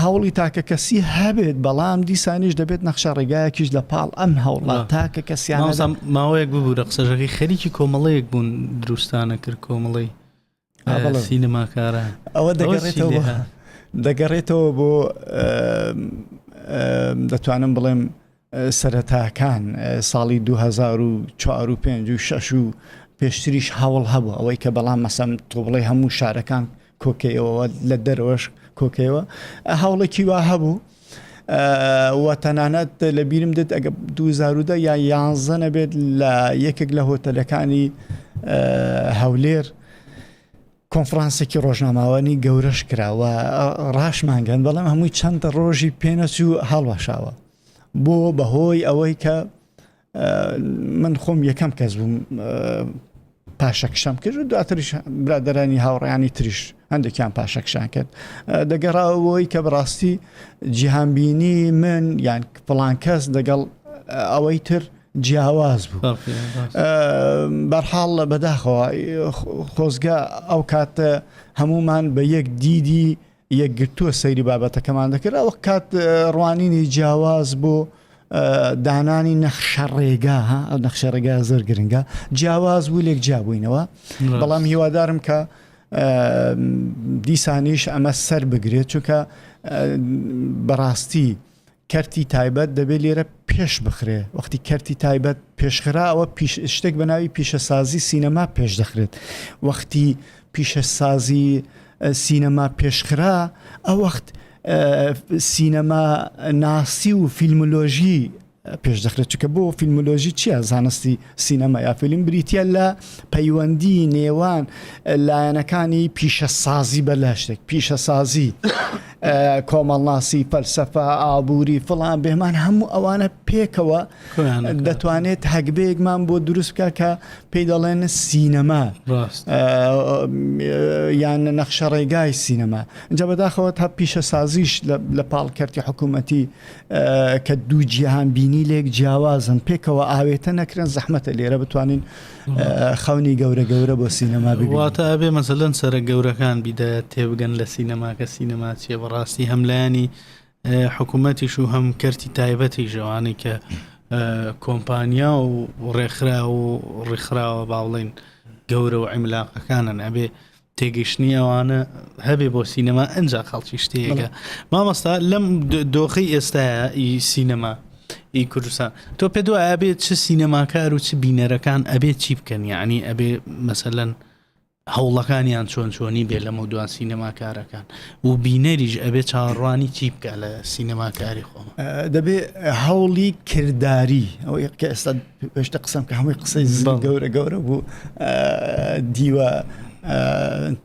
هەوڵی تاکە کەسی هەبێت، بەڵام دیسانیش دەبێت نەخشە ڕێگایەکیش لە پاڵ ئەم هەوڵە تاکە کەسیانە مامۆستا ماوەیەک ببوورە قسەژەکەی خەریکی کۆمەڵەیەک بوون دروستانە کرد کۆمەڵەی بەڵێ. سینەماکاران ئەوە ئەوە چی دەگەڕێتەوە لێ هات؟ دەگەڕێتەوە بۆ دەتوانم بڵێم سەرەتاکان ساڵی 2004 و 5 و 6 و پێشتریش هەوڵ هەبوو ئەوەی کە بەڵام مەسەم تۆ بڵێ هەموو شارەکان کۆکەیەوە لە دەرەوەش کۆکەیەوە هەوڵێکی وا هەبوو و تەنانەت لە بیرم دێت ئەگە 2010 یا 11 نەبێت لە یەکێک لە هۆتەلەکانی هەولێر کۆنفرانسێکی ڕۆژناماوانی گەورەش کرا و ڕاشمانگەن بەڵام هەمووی چەند ڕۆژی پێنەچوو هەڵوەشاوە بۆ بەهۆی ئەوەی کە من خۆم یەکەم کەس بووم پاشەکشەم کرد و دواتریش برادرانی هاوڕیانی تریش هەندێکیان پاشەکشان کرد دەگەڕاوەی کە بەڕاستی جیهانبینی من یان فڵان کەس دەگەڵ ئەوەی تر جیاواز بوو بەرحاڵ بەداخەوە خۆزگە ئەو کاتە هەمومان بە یەک دیدی یەکگرتووە سەیری بابەتەکەمان دەکرد ئەوە کات ڕوانینی جیاواز بۆ دانانی نەخشە ڕێگا ها ئەو نەخشە ڕێگا زۆر گرنگە جیاواز بوو لێک جیابووینەوە بەڵام هیوادارم کە دیسانیش ئەمە سەر بگرێت چونکە بەڕاستی کەرتی تایبەت دەبێت لێرە پێش بخرێ وەختی کەرتی تایبەت پێشخرا ئەوە شتێک بە ناوی پیشەسازی سینەما پێش دەخرێت وەختی پیشەسازی سینەما پێشخرا ئەو وەخت سینەما ناسی و فیلمولۆژی پێش دەخرێت چکە بۆ فیلمولۆژی چییە زانستی سینەما یا فیلم بریتە لە پەیوەندی نێوان لایەنەکانی پیشەسازی بە لە شتێک پیشەسازی کۆمەڵناسی فەلسەفە ئابووری فڵان بێمان هەموو ئەوانە پێکەوە دەتوانێت هەگبەیەکمان بۆ دروست بکە کە پێی دەڵێن سینەما یان نەخشە ڕێگای سینەما جا بەداخەوە تا پیشەسازیش لە پاڵ کەرتی حکوومەتی کە دوو جیهان بینی لێک جیاوازن پێکەوە ئاوێتە نەکرێن زەحمەتە لێرە بتوانین خەونی گەورە گەورە بۆ سینەما ببینین. واتە ئەبێ مەسەلەن سەرە گەورەکان بیدایەت تێبگەن لە سینەما کە سینەما چیە بەڕاستی هەم لایەنی حکوومەتیش و هەم کەرتی تایبەتیش ئەوانەی کە کۆمپانیا و ڕێکخرا و ڕێکخراوە با بڵێین گەورە و عیملاقەکانن ئەبێ تێگەشتنی ئەوانە هەبێ بۆ سینەما ئەجا خەڵکی شتەیەکە مامۆستا لەم دۆخی ئێستاە ئی سینەما. ئی کوردستان تۆ پێ دوای ئەبێ چ سینەماکار و چ بینەرەکان ئەبێ چی بکەن یعنی ئەبێ مەسەلەن هەوڵەکانیان چۆن چۆنی بێ لەمە دوان سینەماکارەکان و بینەریش ئەبێ چاوەڕوانی چی بکە لە سینەماکاری خۆم دەبێ هەوڵی کرداری ئەو کە ئێستا پێشتە قسەم کە هەمووی قسەی گەورە گەورە بوو دیوە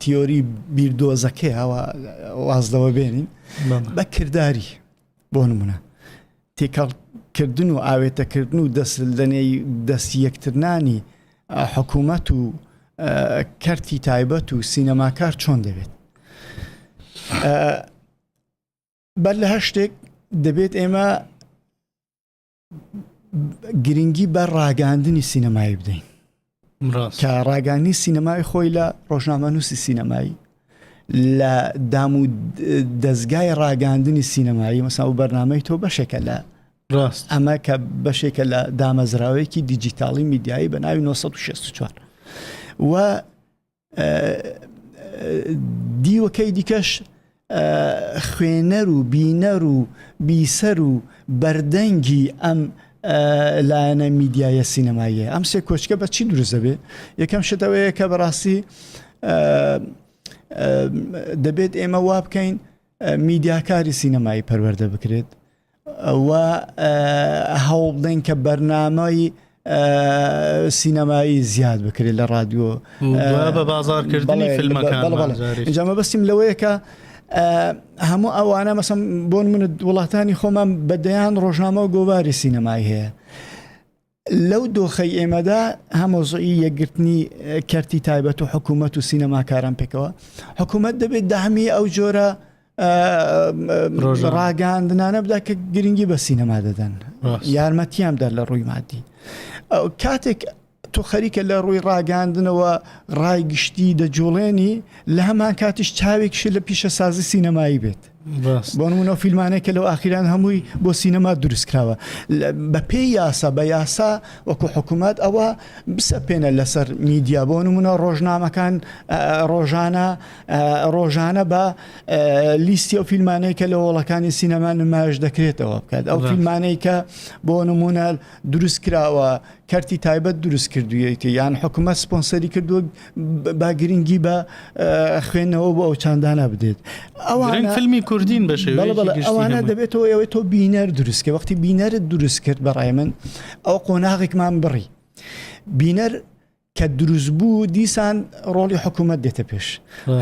تیۆری بیردۆزەکەی هەوا واز لەوە بێنین بە کرداری بۆ نمونە تێکەڵ کردن و ئاوێتەکردن و دەست لەنێی دەست یەکترنانی حکوومەت و کەرتی تایبەت و سینەماکار چۆن دەبێت؟ بەر لە هەر شتێک دەبێت ئێمە گرنگی بە ڕاگەاندنی سینەمایی بدەین کە ڕاگانی سینەمای خۆی لە ڕۆژنامەنووسی سینەمایی لە دام و دەستگای ڕاگەاندنی سینەمایی مەسا و بەرنمەی تۆ بەشێکە لە ڕاست ئەمە کە بەشێکە لە دامەزراوەیەکی دیجیتاڵی میدیایی بە ناوی 964 و دیوەکەی دیکەش خوێنەر و بینەر و بیسەر و بەردەنگی ئەم لایەنە میدیایە سینەماییە ئەم سێ کۆچکە بە چی دروست دەبێت یەکەم شت ئەوەیە کە بەڕاستی دەبێت ئێمە وا بکەین میدیاکاری سینەمایی پەروەردە بکرێت و هەوڵ بدەین کە بەرنامەی سینەمایی زیاد بکرێت لە ڕادیۆ بە بازارکردنی فیلمەکان اینجا مەبەستیم لەوەیە کە هەموو ئەوانە مەسم بۆن من وڵاتانی خۆمان بەدەیان ڕۆژنامە و گۆواری سینەمایی هەیە لەو دۆخەی ئێمەدا هەم مەوزوعی یەکگرتنی کەرتی تایبەت و حکوومەت و سینەماکاران پێکەوە حکوومەت دەبێت دامی ئەو جۆرە ڕاگەاندنانە بدا کە گرنگی بە سینەما دەدەن یارمەتیان بدات لە ڕووی مادی کاتێک تۆ خەریکە لە ڕووی ڕاگەاندنەوە ڕای گشتی دەجوڵێنی لە هەمان کاتیش چاوێکیش لە پیشەسازی سینەمایی بێت بۆ نمونە فیلمانێک کە لەو ئاخیران هەمووی بۆ سینەما دروست کراوە بە پێی یاسا بە یاسا وەکو حکوومەت ئەوە بسەپێنە لەسەر میدیا بۆ نمونە ڕۆژنامەکان ڕۆژانە ڕۆژانە بە لیستی ئەو فیلمانەی کە لە هۆڵەکانی سینەما نمایش دەکرێتەوە بکات ئەو فیلمانەی کە بۆ نمونە دروست کراوە کەرتی تایبەت دروست کردوویەتی یان حکوومەت سپۆنسەری کردووە با گرنگی بە خوێندنەوە بۆ ئەو چاندانە بدێت. ئەوانە فیلمی کوردین بە شێوەیەکی گشتی ئەوانە دەبێتەوە ئەوەی تۆ بینەر دروست کە وەختی بینەرت دروست کرد بە ڕای من ئەو قۆناغێکمان بڕی بینەر کە دروست بوو دیسان ڕۆڵی حکوومەت دێتە پێش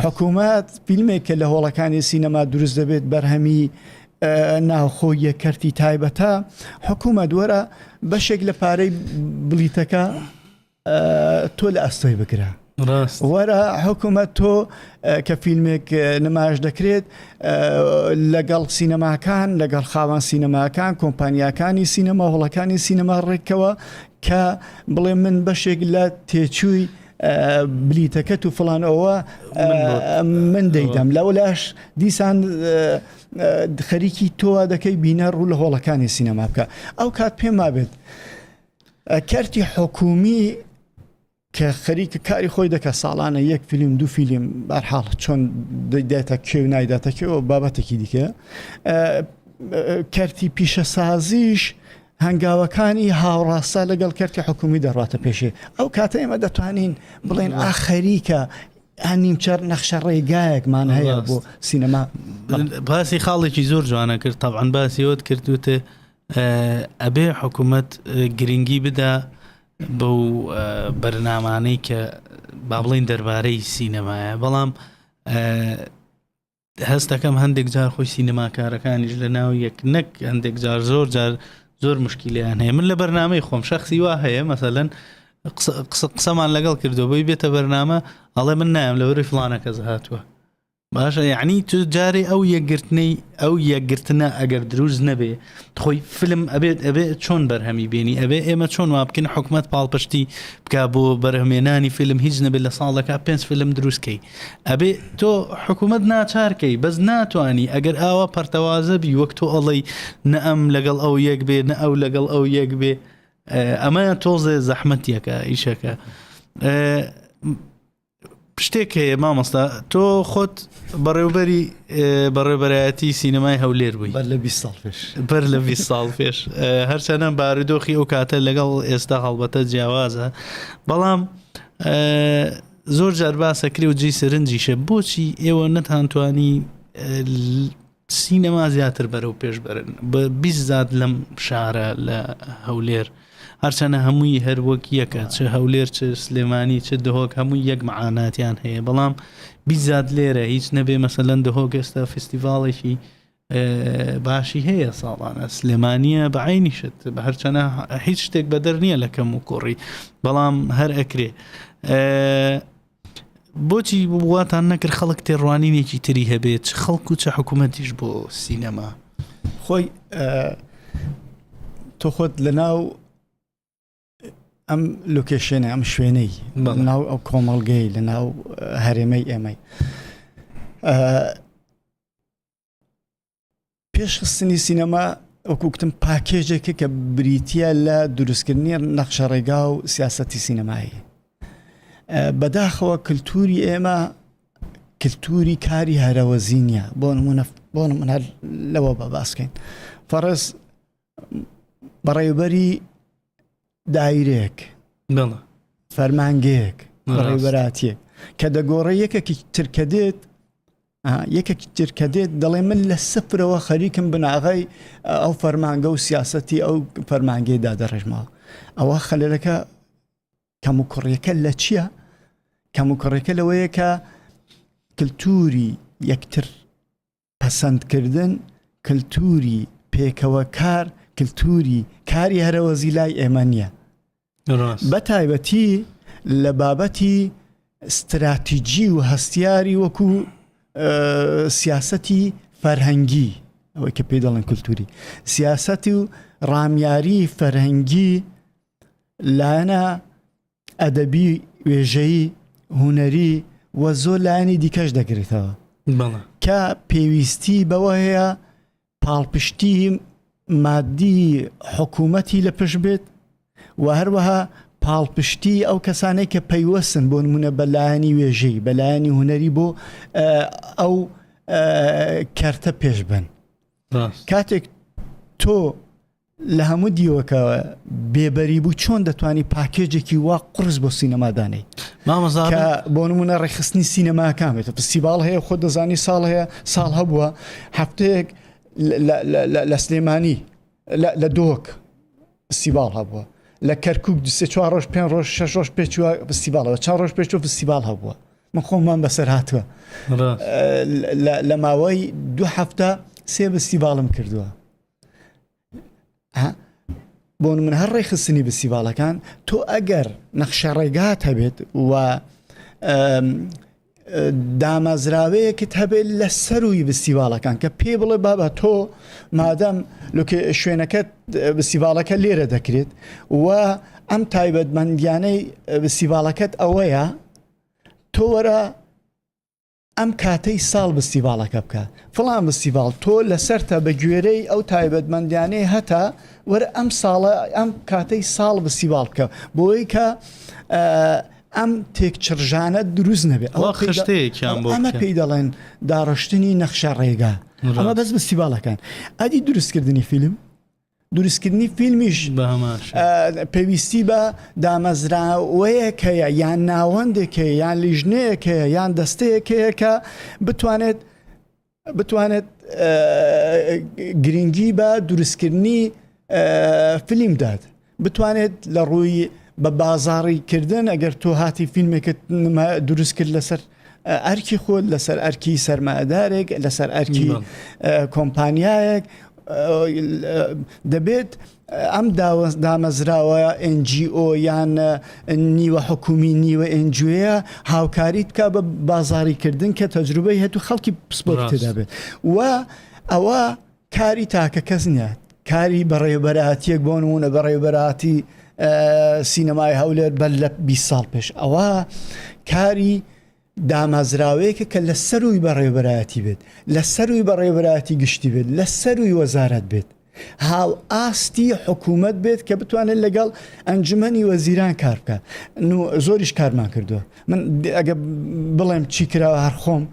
حکوومەت فیلمێک کە لە هۆڵەکانی سینەما دروست دەبێت بەرهەمی ناوخۆیە کەرتی تایبەتە حکوومەت وەرە بەشێک لە پارەی بلیتەکە تۆ لە ئەستۆی بگرە وەرە حکوومەت تۆ کە فیلمێک نمایش دەکرێت لەگەڵ سینەماکان لەگەڵ خاوەن سینەماکان کۆمپانیاکانی سینەما هۆڵەکانی سینەما ڕێکەوە کە بڵێ من بەشێک لە تێچووی بلیتەکەت و فلان ئەوە من دەیدەم لەولاش دیسان خەریکی تۆ دەکەی بینە ڕوو لە هۆڵەکانی سینەما بکە ئەو کات پێم وابێت کەرتی حکومی کە خەریکە کاری خۆی دەکات ساڵانە یەک فیلم دوو فیلم بەرحاڵ چۆن دەیداتە کێ و نایداتە کێ و بابەتێکی دیکە کەرتی پیشەسازیش هەنگاوەکانی هاوڕاستە لەگەڵ کەرتی حکومی دەڕاتە پێشێ ئەو کاتە ئێمە دەتوانین بڵێن ئاخەریکە نیمچە نەخشە ڕێگایەکمان هەیە بۆ سینەما. باسی خاڵێکی زۆر جوانە کرد تەبعەن باسی ئەوەت کرد وتێ ئەبێ حکوومەت گرنگی بدا بەو بەرنامانەی کە با بڵین دەربارەی سینەمایە بەڵام هەست دەکەم هەندێک جار خۆی سینەماکارەکانیش لە ناو یەک نەک هەندێک جار زۆر جار زۆر مشکیلیان هەیە من لە بەرنمەی خۆم شخصی وا هەیە مەسەلەن قسەمان لەگەڵ کردو بۆی بێتە بەرنامە ئەڵێ من نایم لە بەری فلانە کەس هاتووە باشە یعنی تو جارێ ئەو یەکگرتنەی ئەو یەکگرتنە ئەگەر دروست نەبێ خۆی فیلم ئەبێت ئەبێ چۆن بەرهەمی بێنی ئەبێ ئێمە چۆن وا بکەین حکومەت پاڵپشتی بکا بۆ بەرهەمێنانی فیلم هیچ نەبێت لە ساڵەکە پێنج فیلم دروست کەی ئەبێ تۆ حکومەت ناچارکەی بەس ناتوانی ئەگەر ئاوا پەرتەوازە بی وەک تۆ ئەڵێی نە ئەم لەگەڵ ئەو یەک بێ نە ئەو لەگەڵ ئەو یەک بێ ئەمە تۆزێ زەحمەتیەکە ئیشەکە. شتێک هەیە مامۆستا تۆ خۆت بەڕێوبەری بەڕێوبەرایەتی سینەمای هەولێر بووی بەر لە 20 ساڵ پێش بەر لە 20 ساڵ پێش هەرچەنە بارودۆخی ئەو کاتە لەگەڵ ئێستا هەڵبەتە جیاوازە بەڵام زۆر جار باسەکرێ و جێی سەرنجیشە بۆچی ئێوە نەتانتوانی سینەما زیاتر بەرەو پێش بەرن بە بیزات لەم شارە لە هەولێر هەرچەنە هەمووی هەر وەک یەکە چ هەولێر چ سلێمانی چ دهۆک هەمووی یەک معاناتیان هەیە بەڵام بیزات لێرە هیچ نەبێ مەسەلەن دهۆک ئێستا فستیڤاڵێکی باشی هەیە ساڵانە سلێمانیە بە عینیشت بە هەرچەنە هیچ شتێک بەدەر نییە لە کەم و کوڕی بەڵام هەر ئەکرێ بۆچی واتان نەکرد خەڵک تێڕوانینێکی تری هەبێت چ خەڵک و چ حکوومەتیش بۆ سینەما؟ خۆی تۆ خۆت لە ناو ئەم location ە ئەم شوێنەی ناو ئەو کۆمەڵگەی لە ناو هەرێمەی ئێمەی پێشخستنی سینەما وەکو گوتم پاکێجێکە کە بریتە لە دروستکردنی نەخشەڕێگا و سیاسەتی سینەمایی بەداخەوە کللتوری ئێمە کللتوری کاری هەرەوەزی نییە بۆ نمونە بۆ نمونە لەوە بە باسکەین فەڕز بەڕێوبەری دایرێک فەرمانگەیەک بەڕێوبەراتیەک کە دەگۆڕێ یەکێکی ترکە دێت یەکێکی تر کە دێت دەڵێ من لە سفرەوە خەریکم بناغەی ئەو فەرمانگە و سیاسەتی ئەو فەرمانگەی دادەڕێژمەوە ئەوە خەلەلەکە کەموکوڕیەکە لە چییە؟ کەموکوڕیەکە لەوەیە کە کللتوری یەکتر پەسەندکردن کللتوری پێکەوە کار کللتوری کاری هەرەوەزی لای ئێمە نییە بە تایبەتی لە بابەتی ستراتیجی و هەستیاری وەکو سیاسەتی فەرهەنگی ئەوەی کە پێی دەڵێن کولتوری سیاسەتی و ڕامیاری فەرهەنگی لایەنە ئەدەبی وێژەیی هوەری و زۆر لایەنی دیکەش دەگرێتەوە کە پێویستی بەوە هەیە پاڵپشتی مادی حکوومەتی لە پشت بێت و هەروەها پاڵپشتی ئەو کەسانەی کە پەیوەستن بۆ نمونە بە لایەنی وێژەی بە لایەنی هوەری بۆ ئەو کەرتە پێش بن کاتێک تۆ لە هەموو دیوەکەوە بێبەری بوو چۆن دەتوانی پاکێجێکی وا قرس بۆ سینەما دانێی مامۆستا بۆ نمونە ڕێکخستنی سینەماکان بێت فستیڤاڵ هەیە خۆ دەزانی ساڵ هەیە ساڵ هەبووە هەفتەیەک لە سلێمانی لە دۆک فستیڤاڵ هەبووە لە کەرکک سێ چوار ڕۆژ پێ ڕۆژ شەش ڕۆژ پێچوە فستیڤاڵەوە چوار ڕۆژ پێچوە فستیڤاڵ هەبووە من خۆمان بەسەر هاتووە لە ماوەی دو هەفتە سێ فستیڤاڵم کردووە بۆ من هەر ڕێکخستنی فستیڤاڵەکان تۆ ئەگەر نەخشە ڕێگات هەبێت و دامەزراوەیەکت هەبێت لە سەروی فستیڤاڵەکان کە پێ بڵێ بابە تۆ مادەم لوکێ شوێنەکەت فستیڤاڵەکە لێرە دەکرێت و ئەم تایبەتمەندیانەی فستیڤاڵەکەت ئەوەیە تۆ وەرە ئەم کاتەی ساڵ فستیڤاڵەکە بکە فڵان فستیڤاڵ تۆ لەسەرتە بە گوێرەی ئەو تایبەتمەندیانەی هەتە وەرە ئەم ساڵە ئەم کاتەی ساڵ فستیڤاڵ بکە بۆی کە ئەم تێکچڕژانە دروست نەبێت ئەوە خشتەیەکیان بۆ ئەمە پێی دەڵێن داڕشتنی نەخشە ڕێگا ئەمە بەس فستیڤاڵەکان ئەدی دروستکردنی فیلم دروستکردنی فیلمیش پێویستی بە دامەزراوەیەک هەیە یان ناوەندێک هەیە یان لیژنەیەک هەیە یان دەستەیەک هەیە کە بتوانێت بتوانێت گرنگی بە دروستکردنی فیلم دات بتوانێت لە ڕووی بە بازاڕی کردن ئەگەر تۆ هاتی فیلمێکت دروست کرد لەسەر ئەرکی خۆت لەسەر ئەرکی سەرمایەدارێک لەسەر ئەرکی کۆمپانیایەک دەبێت ئەم دامەزراوە NGO یان نیوە حکومی نیوە NGO یە هاوکاریت بکە بە بازاریکردن کە تەجروبەی هەتو خەڵکی پسپۆر تێدا بێت و ئەوە کاری تاکە کەس نییە کاری بەڕێوبەراتیەک بۆ نمونە بەڕێوبەراتی سینەمای هەولێر بەر لە 20 ساڵ پێش ئەوە کاری دامەزراوەیەکە کە لە سەروی بەڕێوبەرایەتی بێت لە سەروی بەڕێوبەرایەتی گشتی بێت لە سەروی وەزارەت بێت. هاو ئاستی حکوومەت بێت کە بتوانێت لەگەڵ ئەنجومەنی وەزیران کار بکات زۆریش کارمان کردووە من ئەگە بڵێم چی کراوە هەر خۆم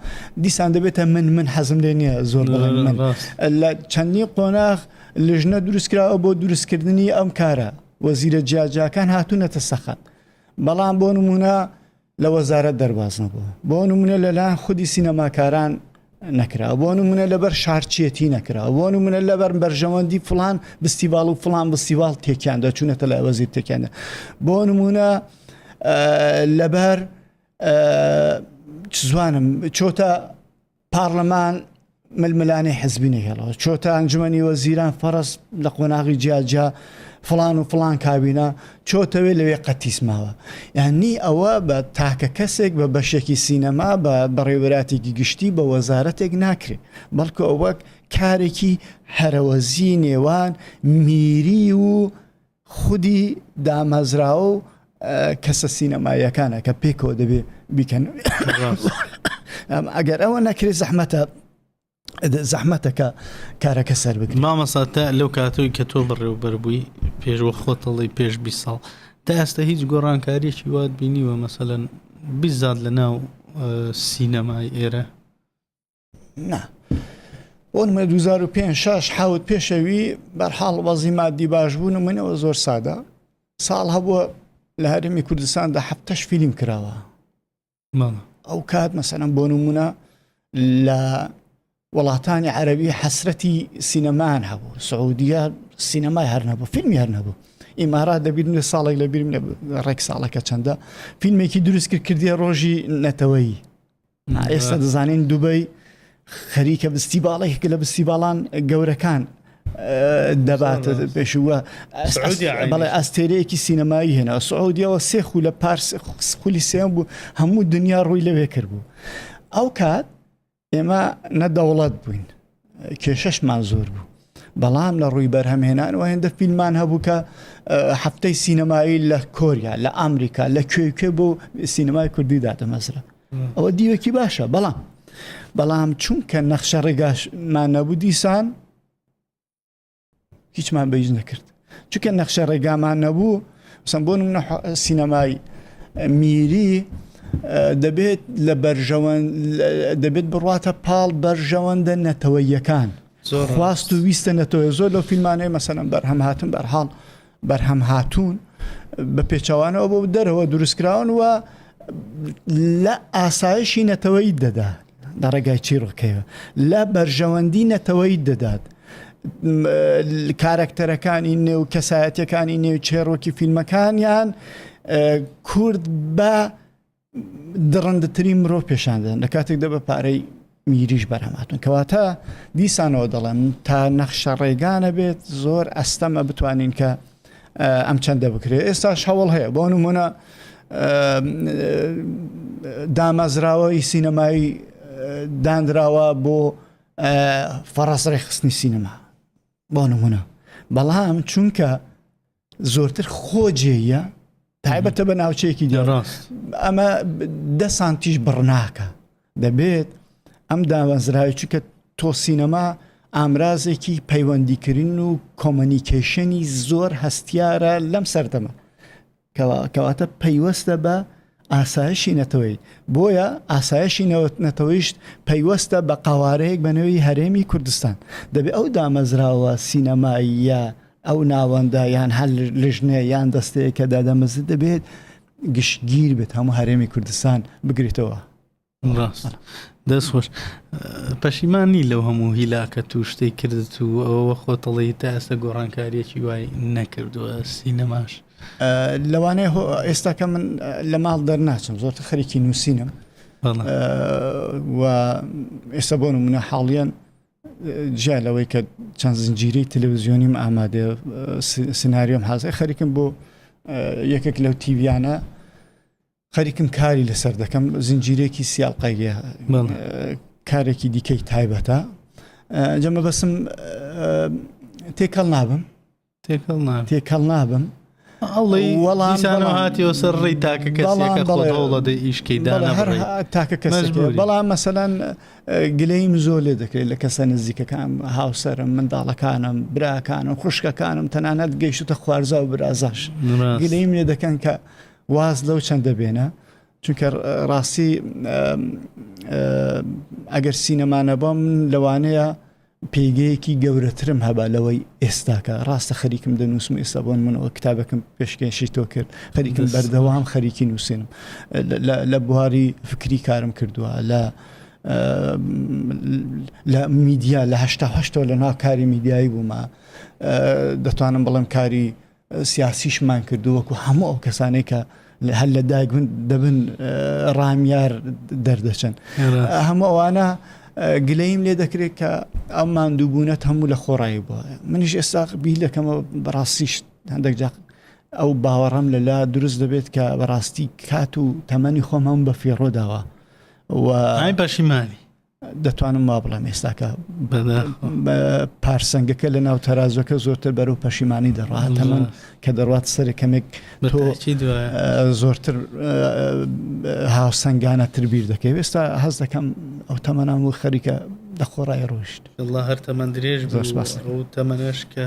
دیسان دەبێتە من من حەزم لێ نییە زۆر بڵێم من لە چەندین قۆناغ لژنە دروستکراوە بۆ دروستکردنی ئەم کارە وەزیرە جیاجیاکان هاتوونەتە سەخەت بەڵام بۆ نمونە لە وەزارەت دەرباز نەبووە بۆ نمونە لەلایەن خودی سینەماکاران نەکرا بۆ نمونە لەبەر شارچێتی نەکرا بۆ نمونە لەبەر بەرژەوەندی فلان بستیواڵ و فلان بستیواڵ تێکیان دەچوونەتە لای وەزیر تێکیاندا بۆ نمونە لەبەر زوانم چۆتە پارلەمان ململانێی حزبی نەهێڵەوە چۆتە ئەنجومەنی وەزیران فەرز لە قۆناغی جیاجیا فڵان و فڵان کابینە چۆتەوێ لەوێ قەتیس ماوە یعنی ئەوە بە تاکە کەسێک بە بەشێکی سینەما بە بەڕێوەراتێکی گشتی بە وەزارەتێک ناکرێت بەڵکو ئەوە کارێکی هەرەوەزی نێوان میری و خودی دامەزراوە و کەسە سینەماییەکانە کە پێکەوە دەبێ بیکەن ئەگەر ئەوە نەکرێت زەحمەتە زەحمەتەکە کارەکە سەر بگرێت مامەسا تا لەو کاتەوەی کە تۆ بەڕێوبەر بووی پێش وە خۆتەڵی پێش 20 ساڵ تا ئێستا هیچ گۆڕانکاریەکی وات بینیوە مەسەلەن بیزات لە ناو سینەمای ئێرە نا بۆ نمونە 2005 6 حوت پێشەوی بەرحاڵ وەزی مادی باش بوو نمونەوە زۆر سادە ساڵ هەبووە لە هەرێمی کوردستاندا هەفتەش فیلم کراوە ئەو کات مەسەلەن بۆ نمونە لە وڵاتانی عەربی حەسرەتی سینەمان هەبوو سعودیە سینەمای هەر نەبوو فیلمی هەر نەبوو ئیمارات دەبیرم لە ساڵێک لە بیرم لە ڕێک ساڵەکە چەندە فیلمێکی دروست کرد کردیە ڕۆژی نەتەوەیی ئێستا دەزانین دوبەی خەریکە بستی باڵێک لە بستی باڵان گەورەکان دەبات پێشووە بەڵێ ئەستێرەیەکی سینەمایی هێنا سعودیەوە سێ خو لە پارس خولی سێم بوو هەموو دنیا ڕووی لەوێ کرد بوو ئەو کات ئێمە نە دەوڵەت بووین کێشەشمان زۆر بوو بەڵام لە ڕووی بەرهەمهێنانەوە هێندە فیلمان هەبوو کە هەفتەی سینەمایی لە کۆریا لە ئەمریکا لە کوێ کوێ بۆ سینەمای کوردی دادەمەزرا ئەوە دیوەکی باشە بەڵام بەڵام چونکە نەخشە ڕێگاشمان نەبوو دیسان هیچمان بە هیچ نەکرد چونکە نەخشە ڕێگامان نەبوو سم بۆ نمونە سینەمای میری دەبێت لە بەرژەوەند دەبێت بڕاتە پاڵ بەرژەوەندە نەتەوەیەکان خواست و ویستە نەتەوە زۆر لەو فیلمانەی مەسەلەن بەرهەم هاتن بەرحاڵ بەرهەم هاتوون بە پێچەوانەوە بۆ دەرەوە دروستکراون و لە ئاسایشی نەتەوەی دەدا لە ڕێگای چیڕۆکەوە لە بەرژەوەندی نەتەوەی دەدات کارەکتەرەکانی نێو کەسایەتەکانی نێو چێڕۆکی فیلمەکانیان کورد بە دڕندەترین مرۆڤ پێشان دەدەن لە کاتێکدا بە پارەی میریش بەرهەماتون کەواتە دیسانەوە دەڵێم تا نەخشە ڕێگا نەبێت زۆر ئەستەمە بتوانین کە ئەم چەندە بکرێت ئێستاش هەوڵ هەیە بۆ نمونە دامەزراوەی سینەمایی دانراوە بۆ فەڕەس ڕێکخستنی سینەما بۆ نمونە بەڵام چونکە زۆرتر خۆجێیە تایبەتە بە ناوچەیەکی ڕاست ئەمە دە سانتیش بڕناکە دەبێت ئەم دامەزراوی چونکە تۆ سینەما ئامرازێکی پەیوەندیکردن و communication ی زۆر هەستیارە لەم سەردەمە کەواتە پەیوەستە بە ئاسایشی نەتەوەیی، بۆیە ئاسایشی نەتەوەیش پەیوەستە بە قەوارەیەک بە نێوی هەرێمی کوردستان. دەبێ ئەو دامەزراوە سینەماییە، ئەو ناوەندە یان هەر لژنە یان دەستەیەک کە دادەمەزرێت دەبێت گشتگیر بێت، هەموو هەرێمی کوردستان بگرێتەوە. ڕاست دەست خۆش پەشیمان نی لەو هەموو هیلاکە تو شتەی کردت و ئەوە خۆتەڵی تا ئێستا گۆڕانکاریەکی وای نەکردووە سینەماش لەوانەیە ئێستا کە من لە ماڵ دەرناچم زۆرتر خەریکی نووسینم و ئێستا بۆ نمونە حاڵیان جیا لەوەی کە چەند زنجیرەی تەلەڤزیۆنیم ئامادە سناریۆم حازە خەریکم بۆ یەکێک لەو تیڤیانە خەریکم کاری لەسەر دەکەم زنجیرێکی سیاڵقەیە کارێکی دیکەی تایبەتە جەمە بەسم تێکەڵ نابم تێکەڵ تێکەڵ نابم. هەوڵی وەڵام هاتیەوە سەر ڕێی تاکە کەسێکە خۆت هەوڵەدەی ئیشکەی دانەبڕی تاکە کەسێک بەڵام مەسەلەن گلەییم زۆر لێ دەکرێت لە کەسە نزیکەکان هاوسەرم منداڵەکانم براکانم خوشکەکانم تەنانەت گەیشتە خوارزا و برازاش گلەییم لێ دەکەن کە واز لەو چەندە بێنە چونکە ڕاستی ئەگەر سینەما نەبم لەوانەیە پێگەیەکی گەورەترم هەبا لەوەی ئێستاکە ڕاستە خەریکم دەنووسم ئێستا بۆن منەوە کتابەکەم پێشکێشی تۆ کرد خەریکم بەردەوام خەریکی نووسینم لە بواری فکری کارم کردووە لە لە میدیا لە هەشتا هەشتەوە لە ناو کاری میدیایی بوومە دەتوانم بڵێم کاری سیاسیشمان کردو وەکو هەموو ئەو کەسانەی کە هەر لە دایک بن دەبن ڕامیار دەردەچن هەموو ئەوانە گلەیم لێ دەکرێت کە ئەم ماندووبوونەت هەموو لە خۆڕایی بووە منیش ئێستا بیر دەکەمەوە بەڕاستیش هەندێک جا ئەو باوەڕم لەلا دروست دەبێت کە بەڕاستی کات و تەمەنی خۆم هەم بە فیڕۆ داوە و پەشیمانی دەتوانم وا بڵێم ئێستاکە پارسەنگەکە لە ناو تەرازەکە زۆرتر بەرەو پەشیمانی دەڕات تەمەن کە دەڕات سەر کەمێک تۆ زۆرتر هاوسەنگانەتر بیر دەکەی ئێستا هەز دەکەم ئەو تەمەنام و خەریکە لە خۆڕای ڕۆشت الله هەر تەمەند درێژ زۆر سپاس ئەو تەمەنەش کە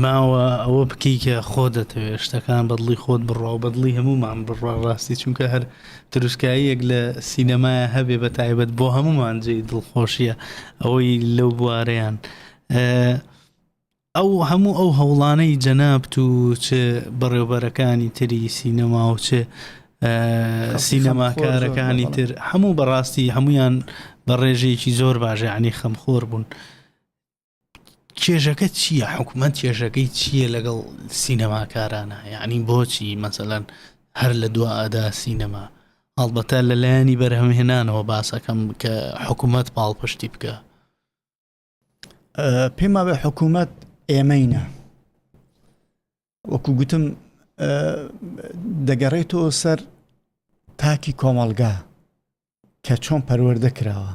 ماوە ئەوە بکەی کە خۆ دەتەوێت شتەکان بەدڵی خۆت بڕوا و بەدڵی هەمومان بڕوا ڕاستی چونکە هەر تروسکاییەک لە سینەمایە هەبێ بە تایبەت بۆ هەمومان جێی دڵخۆشیە ئەوەی لەو بوارەیان ئەو هەموو ئەو هەوڵانەی جەنابت و چ بەڕێوبەرەکانی تری سینەما و چ سینەماکارەکانی تر هەموو بەڕاستی هەمویان بە ڕێژەیەکی زۆر باشە ینی خەمخۆر بوون کێشەکە چییە حکومەت کێشەکەی چییە لەگەڵ سینەماکارانە یعنی بۆچی مەسەلەن هەر لە دوا ئەدا سینەما هەڵبەتە لە لایەنی بەرهەمهێنانەوە باسەکەم کە حکوومەت پاڵپشتی بکە پێم وابێ حکوومەت ئێمەینە وەکو گوتم دەگەڕێتەوە سەر تاکی کۆمەڵگا کە چۆن پەروەردە کراوە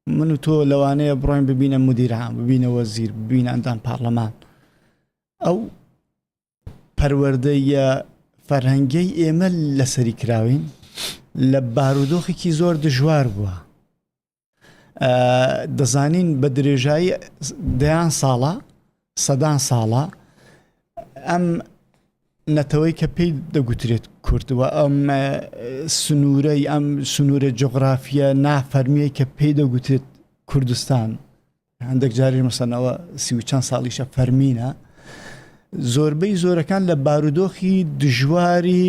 من و تۆ لەوانەیە بڕۆین ببینە مدیران ببینە وەزیر ببینە ئەندام پارلەمان ئەو پەروەردەیە فەرهەنگەی ئێمە لەسەری کراوین لە بارودۆخێکی زۆر دژوار بووە دەزانین بە درێژایی دەیان ساڵە سەدان ساڵە ئەم نەتەوەی کە پێی دەگوترێت کورد و ئەم سنوورەی ئەم سنوورە جۆغرافیە نافەرمیە کە پێی دەگوترێت کوردستان هەندێک جاریش مەسەنەوە سی و چەند ساڵیشە فەرمینە زۆربەی زۆرەکان لە بارودۆخی دژواری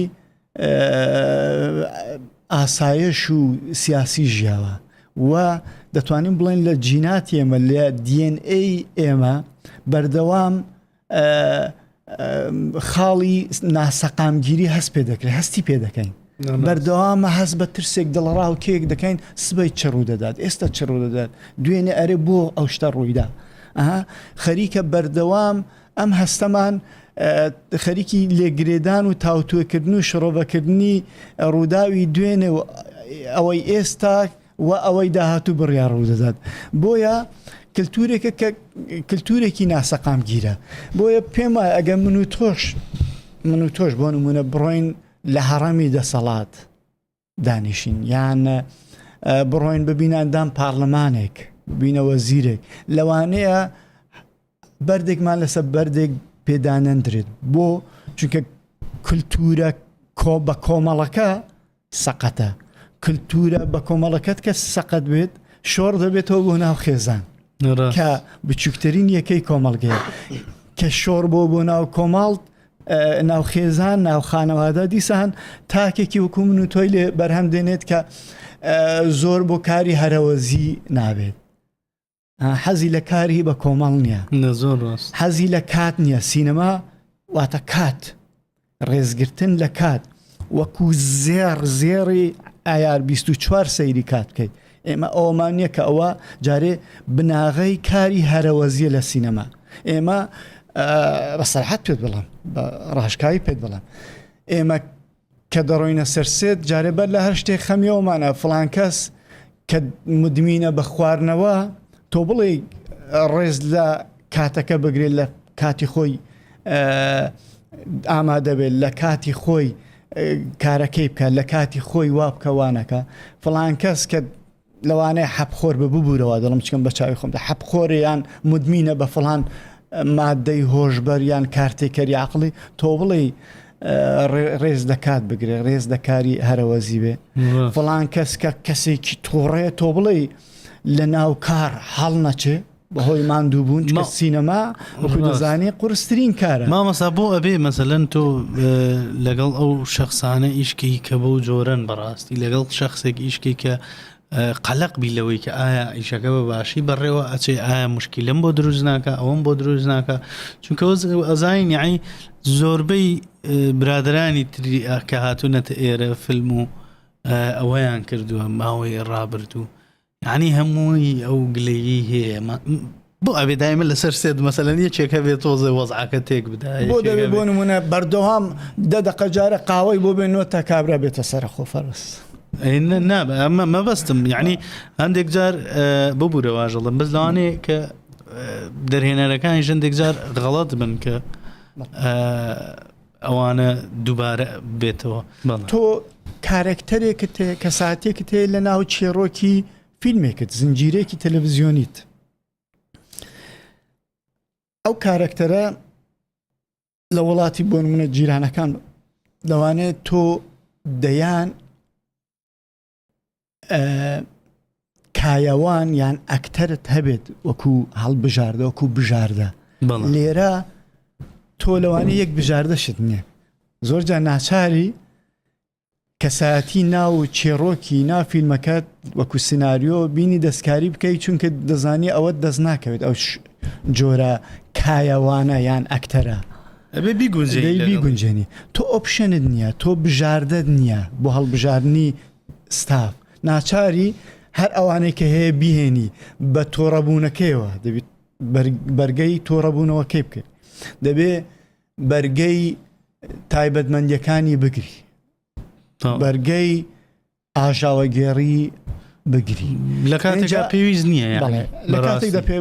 ئاسایش و سیاسی ژیاوە و دەتوانین بڵێن لە جیناتی ئێمە لە DNA ئێمە بەردەوام خاڵی ناسەقامگیری هەست پێ دەکرێت هەستی پێ دەکەین بەردەوامە هەست بە ترسێک دڵەڕاوکێک دەکەین سبەی چ ڕوو دەدات ئێستا چ ڕوو دەدات دوێنێ ئەرێ بۆ ئەو شتە ڕوویدا ئەها خەریکە بەردەوام ئەم هەستەمان خەریکی لێگرێدان و تاوتوێکردن و شڕۆڤەکردنی ڕووداوی دوێنێ و ئەوەی ئێستا و ئەوەی داهاتوو بڕیار ڕوودەدات بۆیە کللتورێکە کە کللتورێکی ناسەقامگیرە بۆیە پێم وایە ئەگەر من و تۆش من و تۆش بۆ نمونە بڕۆین لە هەڕەمی دەسەڵات دانیشین یان بڕۆین ببینە ئەندام پارلەمانێک ببینە وەزیرێک لەوانەیە بەردێکمان لەسەر بەردێک پێدانەندرێت بۆ چونکە کللتورە کۆ بە کۆمەڵەکە سەقەتە کللتورە بە کۆمەڵەکەت کە سەقەت بێت شۆڕ دەبێتەوە بۆ ناو خێزان کە بچووکترین یەکەی کۆمەڵگەیە کە شۆڕ بۆ بۆ ناو کۆمەڵ ناو خێزان ناو خانەوادە دیسان تاکێکی وەکو من و تۆی لێ بەرهەم دێنێت کە زۆر بۆ کاری هەرەوەزی نابێت حەزی لە کاری بە کۆمەڵ نییە زۆر ڕاست حەزی لە کات نییە سینەما واتە کات ڕێزگرتن لە کات وەکو زێڕ زێڕی ئایار 24 سەیری کات بکەیت ئێمە ئەومان نییە کە ئەوە جارێ بناغەی کاری هەرەوەزیە لە سینەما ئێمە بە سەرحەت پێت بڵم بە ڕاشکاوی پێت بڵم ئێمە کە دەڕۆینە سەر سێت جارێ بەر لە هەر شتێک خەمیەوەمانە فڵان کەس کە مدمینە بە خواردنەوە تۆ بڵێ ڕێز لە کاتەکە بگرێت لە کاتی خۆی. ئامادە بێت لە کاتی خۆی کارەکەی بکە لە کاتی خۆی وا بکە وانەکە فڵان کەس کە لەوانەیە حەبخۆر بە ببوورەوە دەڵم چکم بە چاوی خۆم حەبخۆرە یان مدمینە بە فڵان مادەی هۆشبەر یان کارتێکەری عقلی تۆ بڵێ ڕێز دەکات بگرێ ڕێز دەکاری هەرەوەزی بێ فڵان کەس کە کەسێکی تووڕێ تۆ بڵێ لە ناو کار هەڵنەچێ بەهۆی ماندوو بوون چونکە سینەما وەکو دەزانی قورسترین کارە. مامۆستا بۆ ئەبێ مەسەلەن تۆ لەگەڵ ئەو شەخسانە ئیشکەی کە بەو جۆرەن بەڕاستی لەگەڵ شەخسێک ئیشکەی کە قەلەق بی لەوەی کە ئایا ئیشەکە بە باشی بەڕێوە ئەچێ ئایا مشکلم بۆ دروست ناکە ئەوەم بۆ دروست ناکە چونکە ئەزانین یعنی زۆربەی برادرانی تری کە هاتوونەتە ئێرە فیلم و ئەوەیان کردووە ماوەی ڕابردوو یانی هەمووی ئەو گلەیی هەیە بۆ ئەبێ دایمە لەسەر سێت مەسەلەن یەکێک هەبێت تۆزێ وەزعەکە تێک بدا بۆ دەبێ بۆ نمونە بەردەوام دە دەقە جارە قاوەی بۆ بێنەوە تا کابرا بێتە سەر خۆ فەرس نا ئەمە مەبەستم یعنی هەندێک جار ببوورە واژەڵم بەس لەوانەیە کە دەرهێنەرەکانی ژندێک جار غەڵەت بن کە ئەوانە دووبارە بێتەوە. تۆ کارەکتەرێکت هەیە، کەساتێکت هەیە لە ناو چێڕۆکی فیلمێکت، زنجیرێکی تەلەڤزیۆنیت. ئەو کارەکتەرە لە وڵاتی بۆ نمونە جیرانەکان لەوانەیە تۆ دەیان کایەوان یان ئەکتەرت هەبێت وەکو هەڵبژاردە وەکو بژاردە لێرە تۆ لەوانە یەک بژاردەشت نییە زۆر جار ناچاری کەسایەتی ناو و چێڕۆکی نا فیلمەکەت وەکو سناریۆ بینی دەستکاری بکەیت چونکە دەزانی ئەوە دەست ناکەوێت ئەو جۆرە کایەوانە یان ئەکتەرە ئەبێ بیگونجێنی بیگونجێنی تۆ option ت نییە تۆ بژاردەت نییە بۆ هەڵبژاردننی ستاف ناچاری هەر ئەوانەی کە هەیە بیهێنی بە تۆڕەبوونەکەیەوە دەبێت بەرگەی تۆڕەبوونەوەکەی بکەیت دەبێ بەرگەی تایبەتمەندیەکانی بگری بەرگەی ئاژاوەگێڕی بگری لە کاتێکا پێویست نییە لە کاتێکدا پێ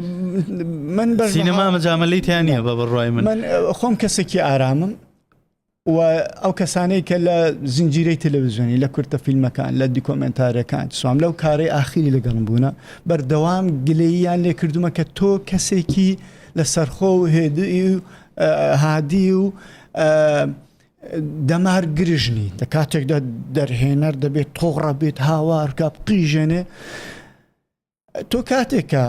من بە سینەما مەجامەلەی تیا نییە بە بڕوای من من خۆم کەسێکی ئارامم و ئەو کەسانەی کە لە زنجیرەی تەلەڤزیۆنی لە کورتە فیلمەکان لە دیکۆمێنتارەکان سوام لەو کارەی ئاخیری لەگەڵم بوونە بەردەوام گلەییان لێ کردومە کە تۆ کەسێکی لە سەرخۆ و هێدی و هادی و دەمار گرژنی لە کاتێکدا دەرهێنەر دەبێت تۆڕە بێت هاوارکە بقیژێنێ تۆ کاتێکە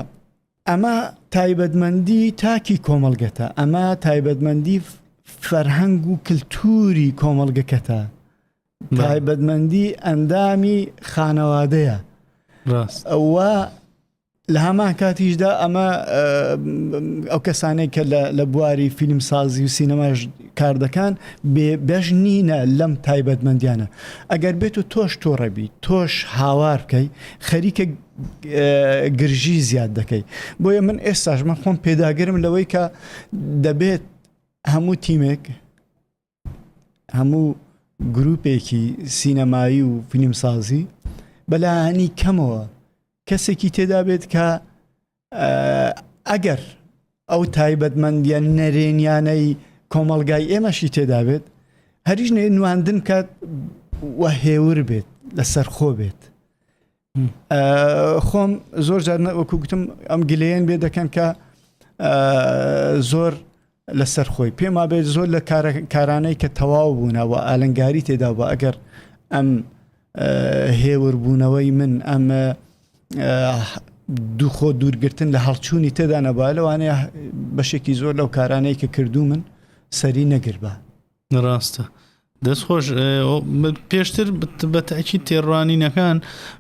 ئەمە تایبەتمەندی تاکی کۆمەڵگەتە ئەمە تایبەتمەندی فەرهەنگ و کللتوری کۆمەڵگەکەتە تایبەتمەندی ئەندامی خانەوادەیە ئەوە لە هەمان کاتیشدا ئەمە ئەو کەسانەی کە لە بواری فیلم سازی و سینەماش کار دەکەن بێ بەش نینە لەم تایبەتمەندیانە ئەگەر بێت و تۆش تۆڕەبی تۆش هاوار بکەی خەریکە گرژی زیاد دەکەی بۆیە من ئێستاش من خۆم پێداگرم لەوەی کە دەبێت هەموو تیمێک هەموو گروپێکی سینەمایی و فیلمسازی بەلایانی کەمەوە کەسێکی تێدا بێت کە ئەگەر ئەو تایبەتمەندیە نەرێنیانەی کۆمەڵگای ئێمەشی تێدا بێت هەریش نواندن بکات و هێور بێت لەسەر خۆ بێت خۆم زۆر جار وەکو گوتم ئەم گلەیەن بێ دەکەن کە زۆر لەسەر خۆی پێم وابێت زۆر لە کارانەی کە تەواو بوونە و ئالنگاری تێدا بوو ئەگەر ئەم هێوربوونەوەی من ئەم دووخۆ دوورگرتن لە هەڵچوونی تێدا نەبووە لەوانەیە بەشێکی زۆر لەو کارانەی کە کردو من سەری نەگربا ڕاستە دەست خۆش پێشتر بە تاکیید تێڕوانینەکان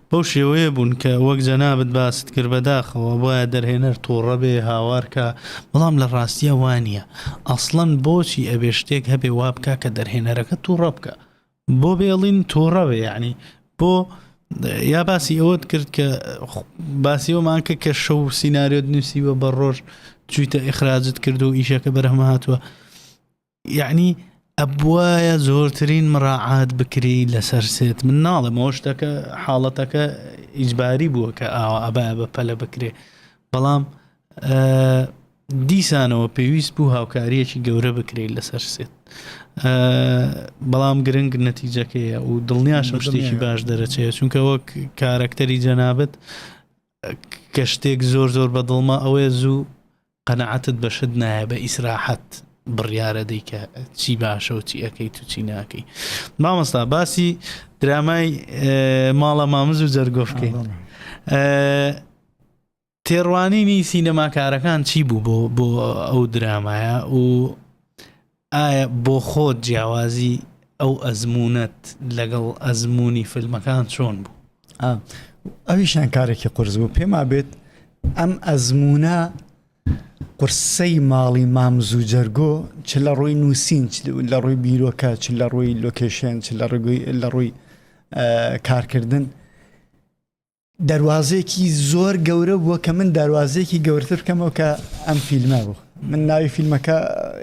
بەو شێوەیە بوون کە وەک جەنابت باست کرد بەداخەوە وایە دەرهێنەر تووڕە بێ هاوار کا بەڵام لە ڕاستیە وانە ئەسڵەن بۆچی ئەبێ شتێک هەبێ وا بکە کە دەرهێنەرەکە تووڕە بکە بۆ بێڵین تووڕە بێ یعنی بۆ یا باسی ئەوەت کرد کە باسی ئەومان کە کە شەو سیناریۆت نووسیوە بە ڕۆژ چوویتە ئیخراجت کرد و ئیشەکە بەرهەمە هاتووە یەعنی ئەبوایە زۆرترین مراعات بکری لەسەر سێت من ناڵێم ئەوە شتەکە حاڵەتەکە ئیجباری بووە کە ئاوا ئەبایە بە پەلە بکرێ بەڵام. دیسانەوە پێویست بوو هاوکاریەکی گەورە بکرێت لەسەر سێت بەڵام گرنگ نەتیجەکەیە و دڵنیاشم شتێکی باش دەرەچەیە چونکە وەک کارەکتەری جەنابەت کە شتێک زۆر زۆر بەدڵمە ئەوەیە زوو قەنەعەتت بە شت نایە بە ئیسراحەت بڕیارە دەی کە چی باشە و چی ئەەکەیت و چی ناکەی مامۆستا باسی درامای ماڵە مامز و جەرگۆ بکەین تێڕوانینی سینەماکارەکان چی بوو بۆ بۆ ئەو درامایە و ئایا بۆ خۆت جیاوازی ئەو ئەزمونەت لەگەڵ ئەزمموی فیلمەکان چۆن بوو؟ ئەویشان کارێکی قرس بوو پێما بێت ئەم ئەزمونە قورسەی ماڵی مامز و جەرگۆ چ لە ڕووی نووسین لە ڕووی بیرۆکە چ لە ڕووی لۆکێشن چ لە ڕێگوی لە ڕووی کارکردن دەروازەیەکی زۆر گەورە بووە کە من دەروازەیەکی گەورەتر بکەمەوە کە ئەم فیلمە بوو من ناوی فیلمەکە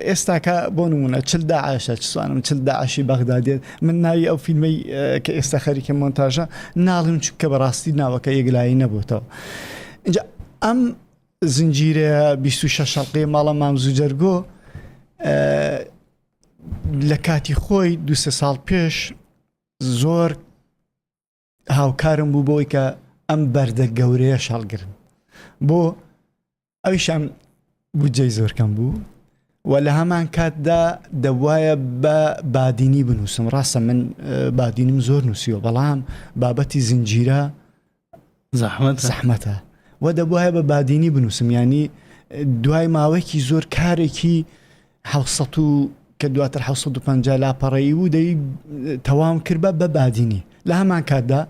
ئێستاکە بۆ نمونە چل داعشە چسانم چل داعشی بەغدا دێت من ناوی ئەو فیلمەی کە ئێستا خەریکە مۆنتاژە ناڵم چونکە بەڕاستی ناوەکە یەکلایی نەبووتەوە اینجا ئەم زنجیرەیە 26 حەڵقەی ماڵە مام زوجەرگۆ لە کاتی خۆی دوسێ ساڵ پێش زۆر هاوکارم بوو بۆی کە ئەم بەردە گەورەیەش هەڵگرن بۆ ئەویشان بودجەی زۆر کەم بوو و لە هەمان کاتدا دەبواە بە بادینی بنووسم ڕاستە من بادینم زۆر نووسیوە بەڵام بابەتی زنجیرە زەحمەت زەحمەتە و دەبواە بە بادینی بنووسم ینی دوای ماوەیەکی زۆر کارێکی حەوسەت و کە دواتر 750 لاپەڕەیی بوو دەی تەواوم کرد بە بە بادینی لە هەمان کاتدا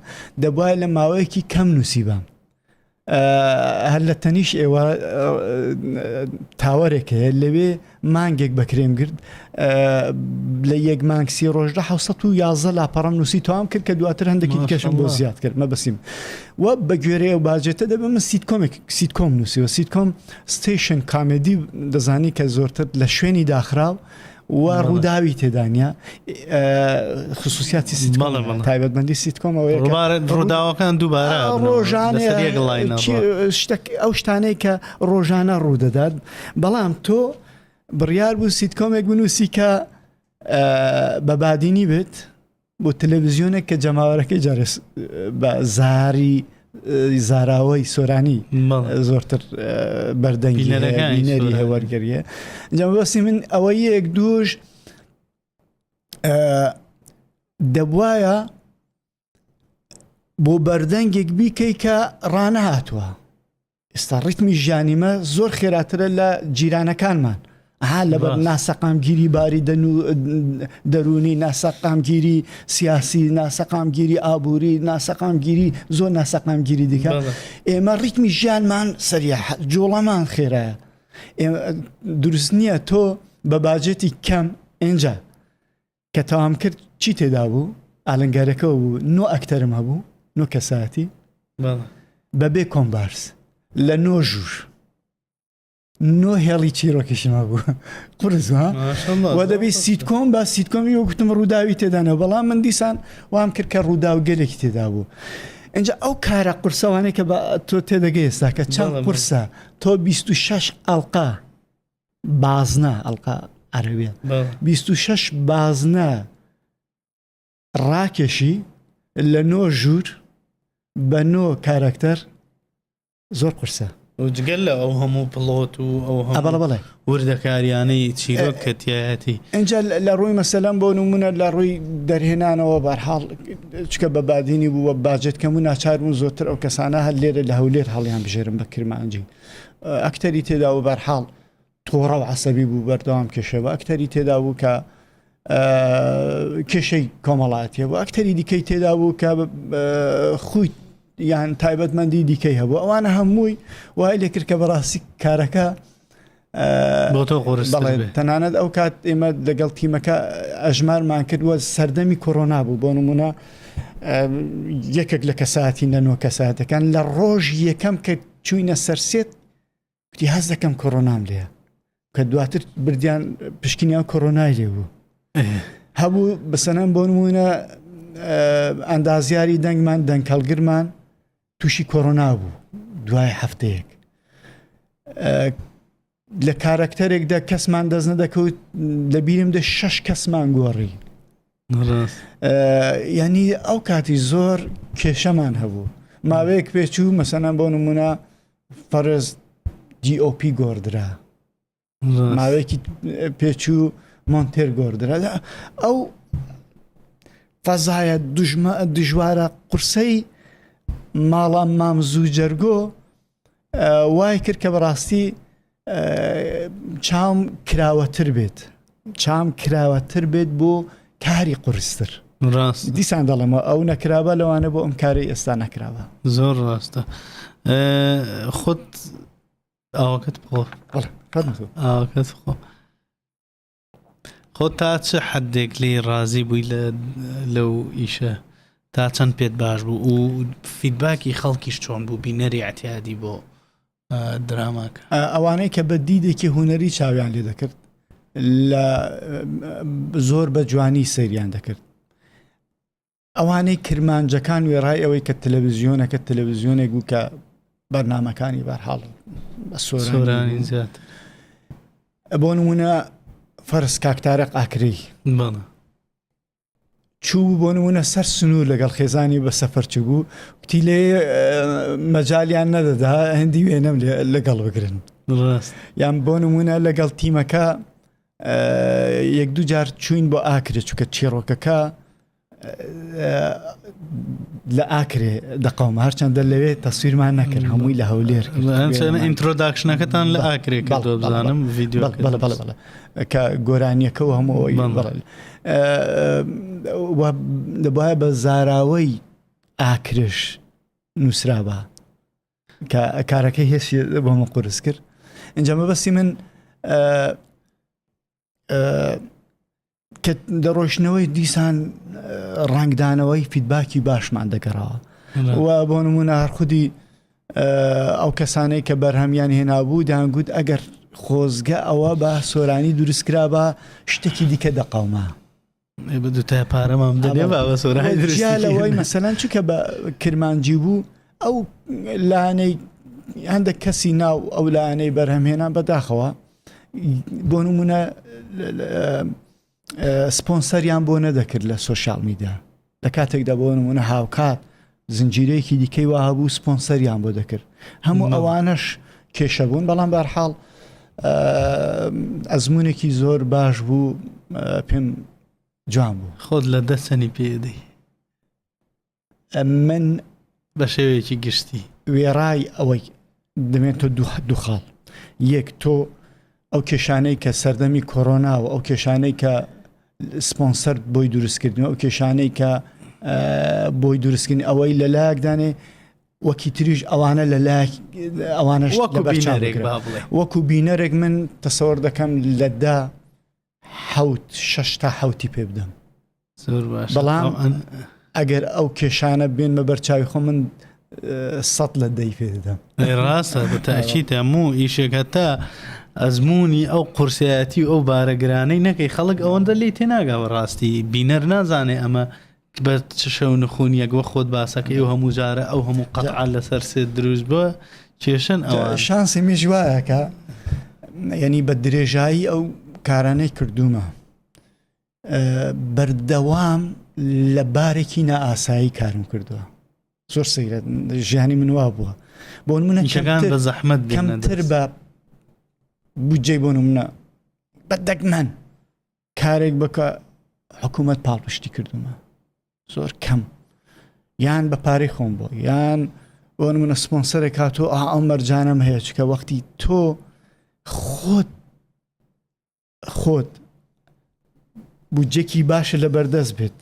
دەبواە لە ماوەیەکی کەم نووسیبام هەر لە تەنیش ئێوە تاوەرێک هەیە لەوێ مانگێک بەکرێم گرت لە یەک مانگ سی ڕۆژدا 1970 لاپەڕم نووسی تەواوم کرد کە دواتر هەندێکی دیکەشم بۆ زیاد کرد مەبەسیم و بە گوێرەی ئەو باجێتە دەبێ من سیتکۆمێک سیتکۆم نووسیوە سیتکۆم ستیشن کامێدی دەزانی کە زۆرتر لە شوێنی داخراو و ڕووداوی تێدانە خصوصیاتی سیتکۆم تایبەتمەندی سیتکۆم ئەوەیە ڕووداوەکان دووبارە ڕۆژانە شتێک ئەو شتانەی کە ڕۆژانە ڕوودەدات بەڵام تۆ بڕیار بوو سیتکۆمێک بنووسی کە بە بادینی بێت بۆ تەلەڤزیۆنێک کە جەماوەرەکەی جارێ بە زاری زاراوەی سۆرانی زۆرتر بەردەنگی بینەری هەوەرگەریە جەمەبەستی من ئەوە یەک دووش دەبواە بۆ بەردەنگێک بیکەی کە ڕانەهاتووە ئێستا ڕیتمی ژیانی مە زۆر خێراترە لە جیرانەکانمان ئەها لەبەر ناسەقامگیری باری دەروونی ناسەقامگیری سیاسی ناسەقامگیری ئابووری ناسەقامگیری زۆر ناسەقامگیری دیکە ئێمە ڕیتمی ژیانمان سەریع جوڵەمان خێرایە دروست نییە تۆ بە باجێتی کەم ئینجا کە تەوام کرد چی تێدا بوو ئالنگارەکە بوو نۆ ئەکتەرم هەبوو نۆ کەسایەتی بەبێ کۆمبارس لە نۆ ژوور نۆ هێڵی چیرۆکیشم هەبوو قورس وە دەبی سیتکۆم بە سیتکۆمی وەکوتم ڕووداوی تێدانەوە بەڵام من دیسان وام کرد کە ڕووداو گەلێکی تێدا بوو اینجا ئەو کارە قورسەوانەی کە بە تۆ تێدەگەی ئێستا کە چەند قورسە تۆ 26 ئەڵلقا بازنە ئەڵقە عەرەبیە 26 بازنە ڕاکێشی لە نۆ ژوور بە نۆ کارەکتەر زۆر قورسە جگەل لە ئەو هەموو پڵۆت و ئەو هەموو بەڵێ وردەکاریانەی چیرۆک کە تایەتی اینجا لە ڕووی مەسەلەن بۆ نمونە لە ڕووی دەرهێنانەوە بەرحاڵ چکە بە بادینی بوو بە باجێت کەم و ناچار بوون زۆرتر ئەو کەسانە هەر لێرە لە هەولێر هەڵیان بژێرم بە کرمانجی ئەکتەری تێدا و بەرحاڵ تۆڕە و عسەبی بوو بەردەوام کێشە بە ئەکتەری تێدا بوو کە کێشەی کۆمەڵاتیە بوو ئەکتەری دیکەی تێدا بوو کە خوی یان تایبەتمەندی دیکەی هەبوو ئەوانە هەمووی وای لێکرد کە بەڕاستی کارەکە بۆ تۆ قورس تەنانەت ئەو کات ئێمە لەگەڵ تیمەکە ئەژمارمان کرد وە سەردەمی کۆرۆنا بوو بۆ نمونە یەکێک لە کەساتی نەنوە کەساتەکان لە ڕۆژ یەکەم کە چوینە سەرسێت کوتی هەست دەکەم کۆرۆنام لێە کە دواتر بردیان پشکنیان کۆرۆنای لێ بوو هەبوو بەسەنەم بۆ نمونە ئەندازیاری دەنگمان دەنکەڵگرمان تووشی کۆرۆنا بوو دوای هەفتەیەک. لە کارەکتەرێکدا کەسمان دەست نەدەکەوت لە بیرم دە شەش کەسمان گۆڕی ینی ئەو کاتی زۆر کێشەمان هەبوو ماوەیەک پێچوو مەسەنان بۆ نمونە فەرز DOP گۆڕدرا ماوەیەکی پێچوو مۆنتێر گۆڕدرا ئەو فەزایە دژمە دژوارە قورسەی ماڵە مامزوو جەرگۆ وای کرد کە بەڕاستی چاوم کراوەتر بێت چام کراوەتر بێت بۆ کاری قورستر ڕاست دیسان دەڵێمەوە ئەو نەکرابە لەوانە بۆ ئەم کاری ئێستا نەکرابە زۆر ڕاستە خۆت ئاوەکەت بخۆ ئاوەکەت بخۆ خۆ تا چ حدێک لێی ڕازی بووی لە لەو ئیشە تا چەند پێت باش بوو و feedback ی خەڵکیش چۆن بوو بینەری ئەتیادی بۆ دراماکە ئەوانەی کە بە دیدێکی هوەری چاویان لێ دەکرد لە زۆر بە جوانی سەیریان دەکرد ئەوانەی کرمانجەکان وێڕای ئەوەی کە تەلەڤزیۆنەکە تەلەڤزیۆنێک بوو کە بەرنمەکانی بەرحاڵ بە سۆرانی زیات بۆ نمونە فەرز کاکتارق ئاکری چوو بۆ نمونە سەر سنوور لەگەڵ خێزانی بە سەفەر چوو کوتی لێ مەجالیان نەدەدا هەندی وێنەم لەگەڵ بگرن یان بۆ نمونە لەگەڵ تیمەکە یەک دوو جار چوین بۆ ئاکرێ چونکە چیڕۆکەکە لە ئاکرێ دەقەومە هەرچەندە لەوێ تەسویرمان نەکرد هەمووی لە هەولێر introduction ەکەتان لە ئاکرێ کردووە بزانم ڤیدیۆ بەڵێ کە گۆرانیەکە و هەموو ئەوەی بەڵێ دەبایە بە زاراوەی ئاکرش نووسرابە کە کارەکەی هێشی بۆ من قورس کرد اینجا مەبەستی من کە دەڕۆشتنەوەی دیسان ڕنگدانەوەی feedback ی باشمان دەگەڕاوە و بۆ نمونە هەر خودی ئەو کەسانەی کە بەرهەمیان هێنابوو دەیانگوت ئەگەر خۆزگە ئەوە بە سۆرانی دروستکرا بە شتێکی دیکە دەقەوما دوتای پارەمان دەبێ بە سۆرانی لەوەی مەسەلەن چکە بە کرمانجی بوو ئەو لانەی هەندێک کەسی ناو ئەو لایەنەی بەرهەمهێنان بەداخەوە بۆ نمونە سپۆنسەریان بۆ نەدەکرد لە social media لە کاتێکدا بۆ نمونە هاوکات زنجیرەیەکی دیکەی وا هەبوو سپۆنسەریان بۆ دەکرد هەموو ئەوانەش کێشە بوون بەڵام بارحاڵ ئەزمونێکی زۆر باش بوو پێم جوان بوو خۆت لە دەچەنی پێدەی من بە شێوەیەکی گشتی. وێڕای ئەوەی دەمێنێتەوە دوو خاڵ، یەک تۆ ئەو کێشانەی کە سەردەمی کۆرۆنا و ئەو کێشانەی کە سپۆنسەر بۆی دروستکردن و ئەو کێشانەی کە بۆی دروستکردن ئەوەی لە لایەک دانێ وەکی تریش ئەوانە لە لایەک ئەوانەش وەکو بینەرێک با بڵێ وەکو بینەرێک من تەسەوەر دەکەم لە دە حەوت شەش تا حەوتی پێ بدەم زۆر باش بەڵام ئەگەر ئەو کێشانە بێنمە بەرچاوی خۆ من سەد لە دەی پێ دەدەم ڕاستە بە تاکیت هەموو ئیشێک هەتا ئەزمموی ئەو قورسایەتی و ئەو بارەگرانەی نەکەی خەڵک ئەوەندە لی تێناگا بەڕاستی بینەر نازانێ ئەمە بە چ شەونخونیەک وە خۆت باسەکەی ئەو هەموو جارە ئەو هەموو قەتعە لەسەر سێت دروست بووە کێشەن ئەوان. شانسی میش وایە کە یعنی بە درێژایی ئەو کارانەی کردومە بەردەوام لە بارێکی نائاسایی کارم کردووە زۆر سەیرە ژیانی من وا بووە بۆ منە بە زەحمەت کەمتر بە بودجەی بۆ منە بە دەگمەن کارێک بکە حکوومەت پاڵپشتی کردومە زۆر کەم یان بە پارەی خۆم بۆ یان بۆ نمونە سپۆنسەرێک هاتۆ ئا ئەو مەرجانم هەیە چکە وەختی تۆ خۆت خۆت بودجەکی باشە لە بەردەست بێت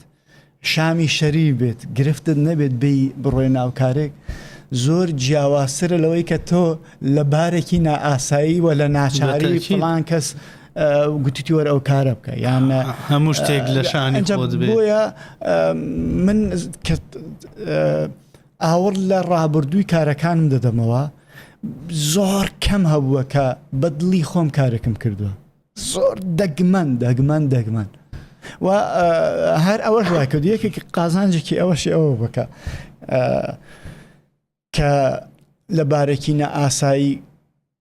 شامی شەریف بێت گرفتت نەبێت بێی بڕۆی ناوکارێک زۆر جیاوازترە لەوەی کە تۆ لە بارێکی نائاسایی و لە ناچاری فڵان کەس گوتیتی وەرە ئەو کارە بکە یان هەموو شتێک لە شانی خۆت بێ بۆیە من کە ئاوڕ لە ڕابردووی کارەکانم دەدەمەوە زۆر کەم هەبووە کە بەدڵی خۆم کارێکم کردووە زۆر دەگمەن دەگمەن دەگمەن و هەر ئەوەش وای کرد یەکێک قازانجێکی ئەوەشی ئەوە بکە کە لە بارێکی نائاسایی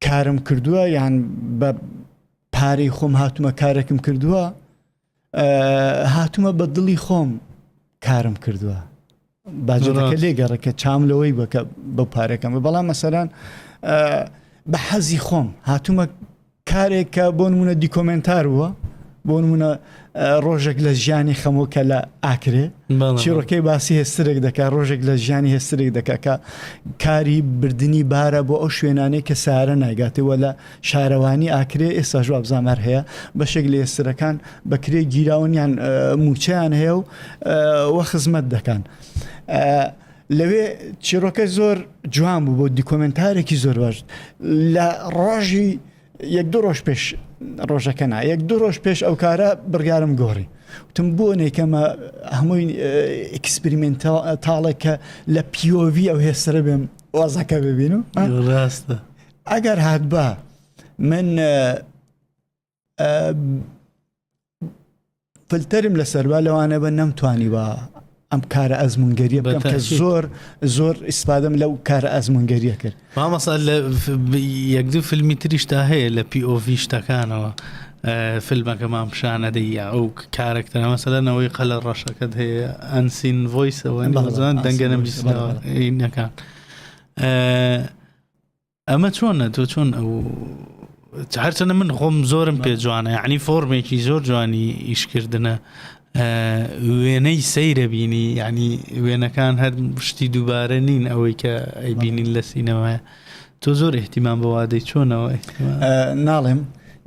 کارم کردووە یان بە پارەی خۆم هاتوومە کارێکم کردووە هاتوومە بە دڵی خۆم کارم کردووە باجەکە لێگەڕە کە چام لەوەی بکە بە پارەکەم بەڵام مەسەران بە حەزی خۆم هاتوومە کارێک کە بۆ نمونە دیکۆمێنتار بووە بۆ نمونە ڕۆژێک لە ژیانی خەمۆ کە لە ئاکرێ چیڕۆکەی باسی هێسترێک دەکات ڕۆژێک لە ژیانی هێسترێک دەکات کە کاری بردننی بارە بۆ ئەو شوێنانەی کە سارە نایگاتەوە لە شارەوانی ئاکرێ ئێستا جوابزانام هەر هەیە بەشێک لە هێسترەکان بەکرێ گیراون یان موچەیان هەیە و وە خزمەت دەکەن. لەوێ چیڕۆکە زۆر جوان بوو بۆ دیکۆمنتارێکی زۆر باش لە ڕۆژی یەک دوو ڕۆژ پێش ڕۆژەکە نا یەک دوو ڕۆژ پێش ئەو کارە بڕیارم گۆڕی وتم بۆ نەیکەمە هەمووی experimental ێک کە لە POV ئەو هێسرە بێم وازەکە ببین و ڕاستە ئەگەر هاتبا من فلتەرم لەسەر با لەوانە بە نەمتوانیوە ئەم کارە ئەزمونگەریە بکەم کە زۆر زۆر ئیسفادەم لەو کارە ئەزمونگەریە کرد مامەسا لە یەک دوو فیلمی تریشتا هەیە لە POV شتەکانەوە فیلمەکەمان پیشانەدەی یا ئەو کارەکتەرە مەسەلەن ئەوەی قەلە ڕەشەکەت هەیە unseen voice ەوە دەنگە نەبیستەکان ئەمە چۆنە تۆ چۆن ئەو هەرچەنە من خۆم زۆرم پێ جوانە یعنی فۆرمێکی زۆر جوانی ئیشکردنە وێنەی سەیرە بینی یعنی وێنەکان هەر شتی دووبارە نین ئەوەی کە ئەیبینین لە سینەمایە تۆ زۆر احتیمان بەوادەی چۆنەوە ناڵێم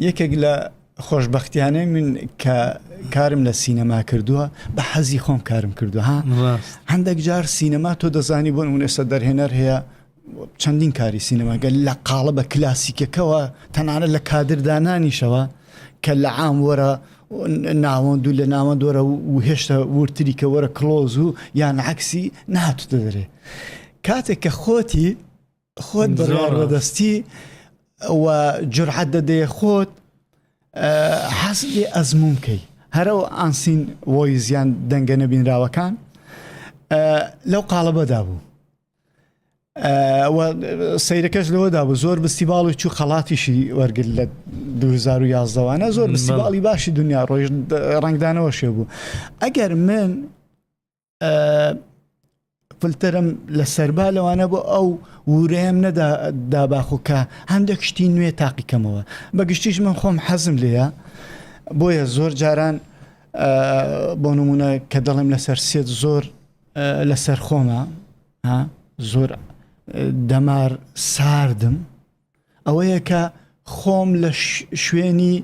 یەکێک لە خۆشببختیانەی من کە کارم لە سینەما کردووە بە حەزی خۆم کارم کردووە ها هەندێک جار سینەما تۆ دەزانی بۆن ئێستا دەرهێنەر هەیە چەندین کاری سینەماگە لە قاڵبە کلاسیکەکەوە تەنانەت لە کادردانانیشەوە کە لە عام وەرە ناوەند و لە ناوەند وەرە و هێشتا وردتری کە وەرە close و یان عکسی نهاتوتە دەرێ کاتێک کە خۆتی خۆت بڕیار بەدەستی و جورعەت دەدەیە خۆت حەز لێ ئەزموون کەی هەرەو unseen voice یان دەنگە نەبینراوەکان لەو قاڵبەدا بوو سەیرەکەش لەوەدا بوو زۆر بستیباڵ و چوو خەڵاتیشی وەرگر لە 2011وانە زۆر بستیباڵی باشی دنیا ڕۆژ ڕنگدانەوە شێ بوو ئەگەر من فلتەرم لە سەربا لەوانە بۆ ئەو ورەیەم نەدا داباخۆ کە هەندێک شتی نوێ تاقیکەمەوە بە گشتیش من خۆم حەزم لێیە بۆیە زۆر جاران بۆ نمونە کە دەڵێم لەسەر set زۆر لەسەر خۆمە زۆر دەمار ساردم ئەوەیە کە خۆم لە شوێنی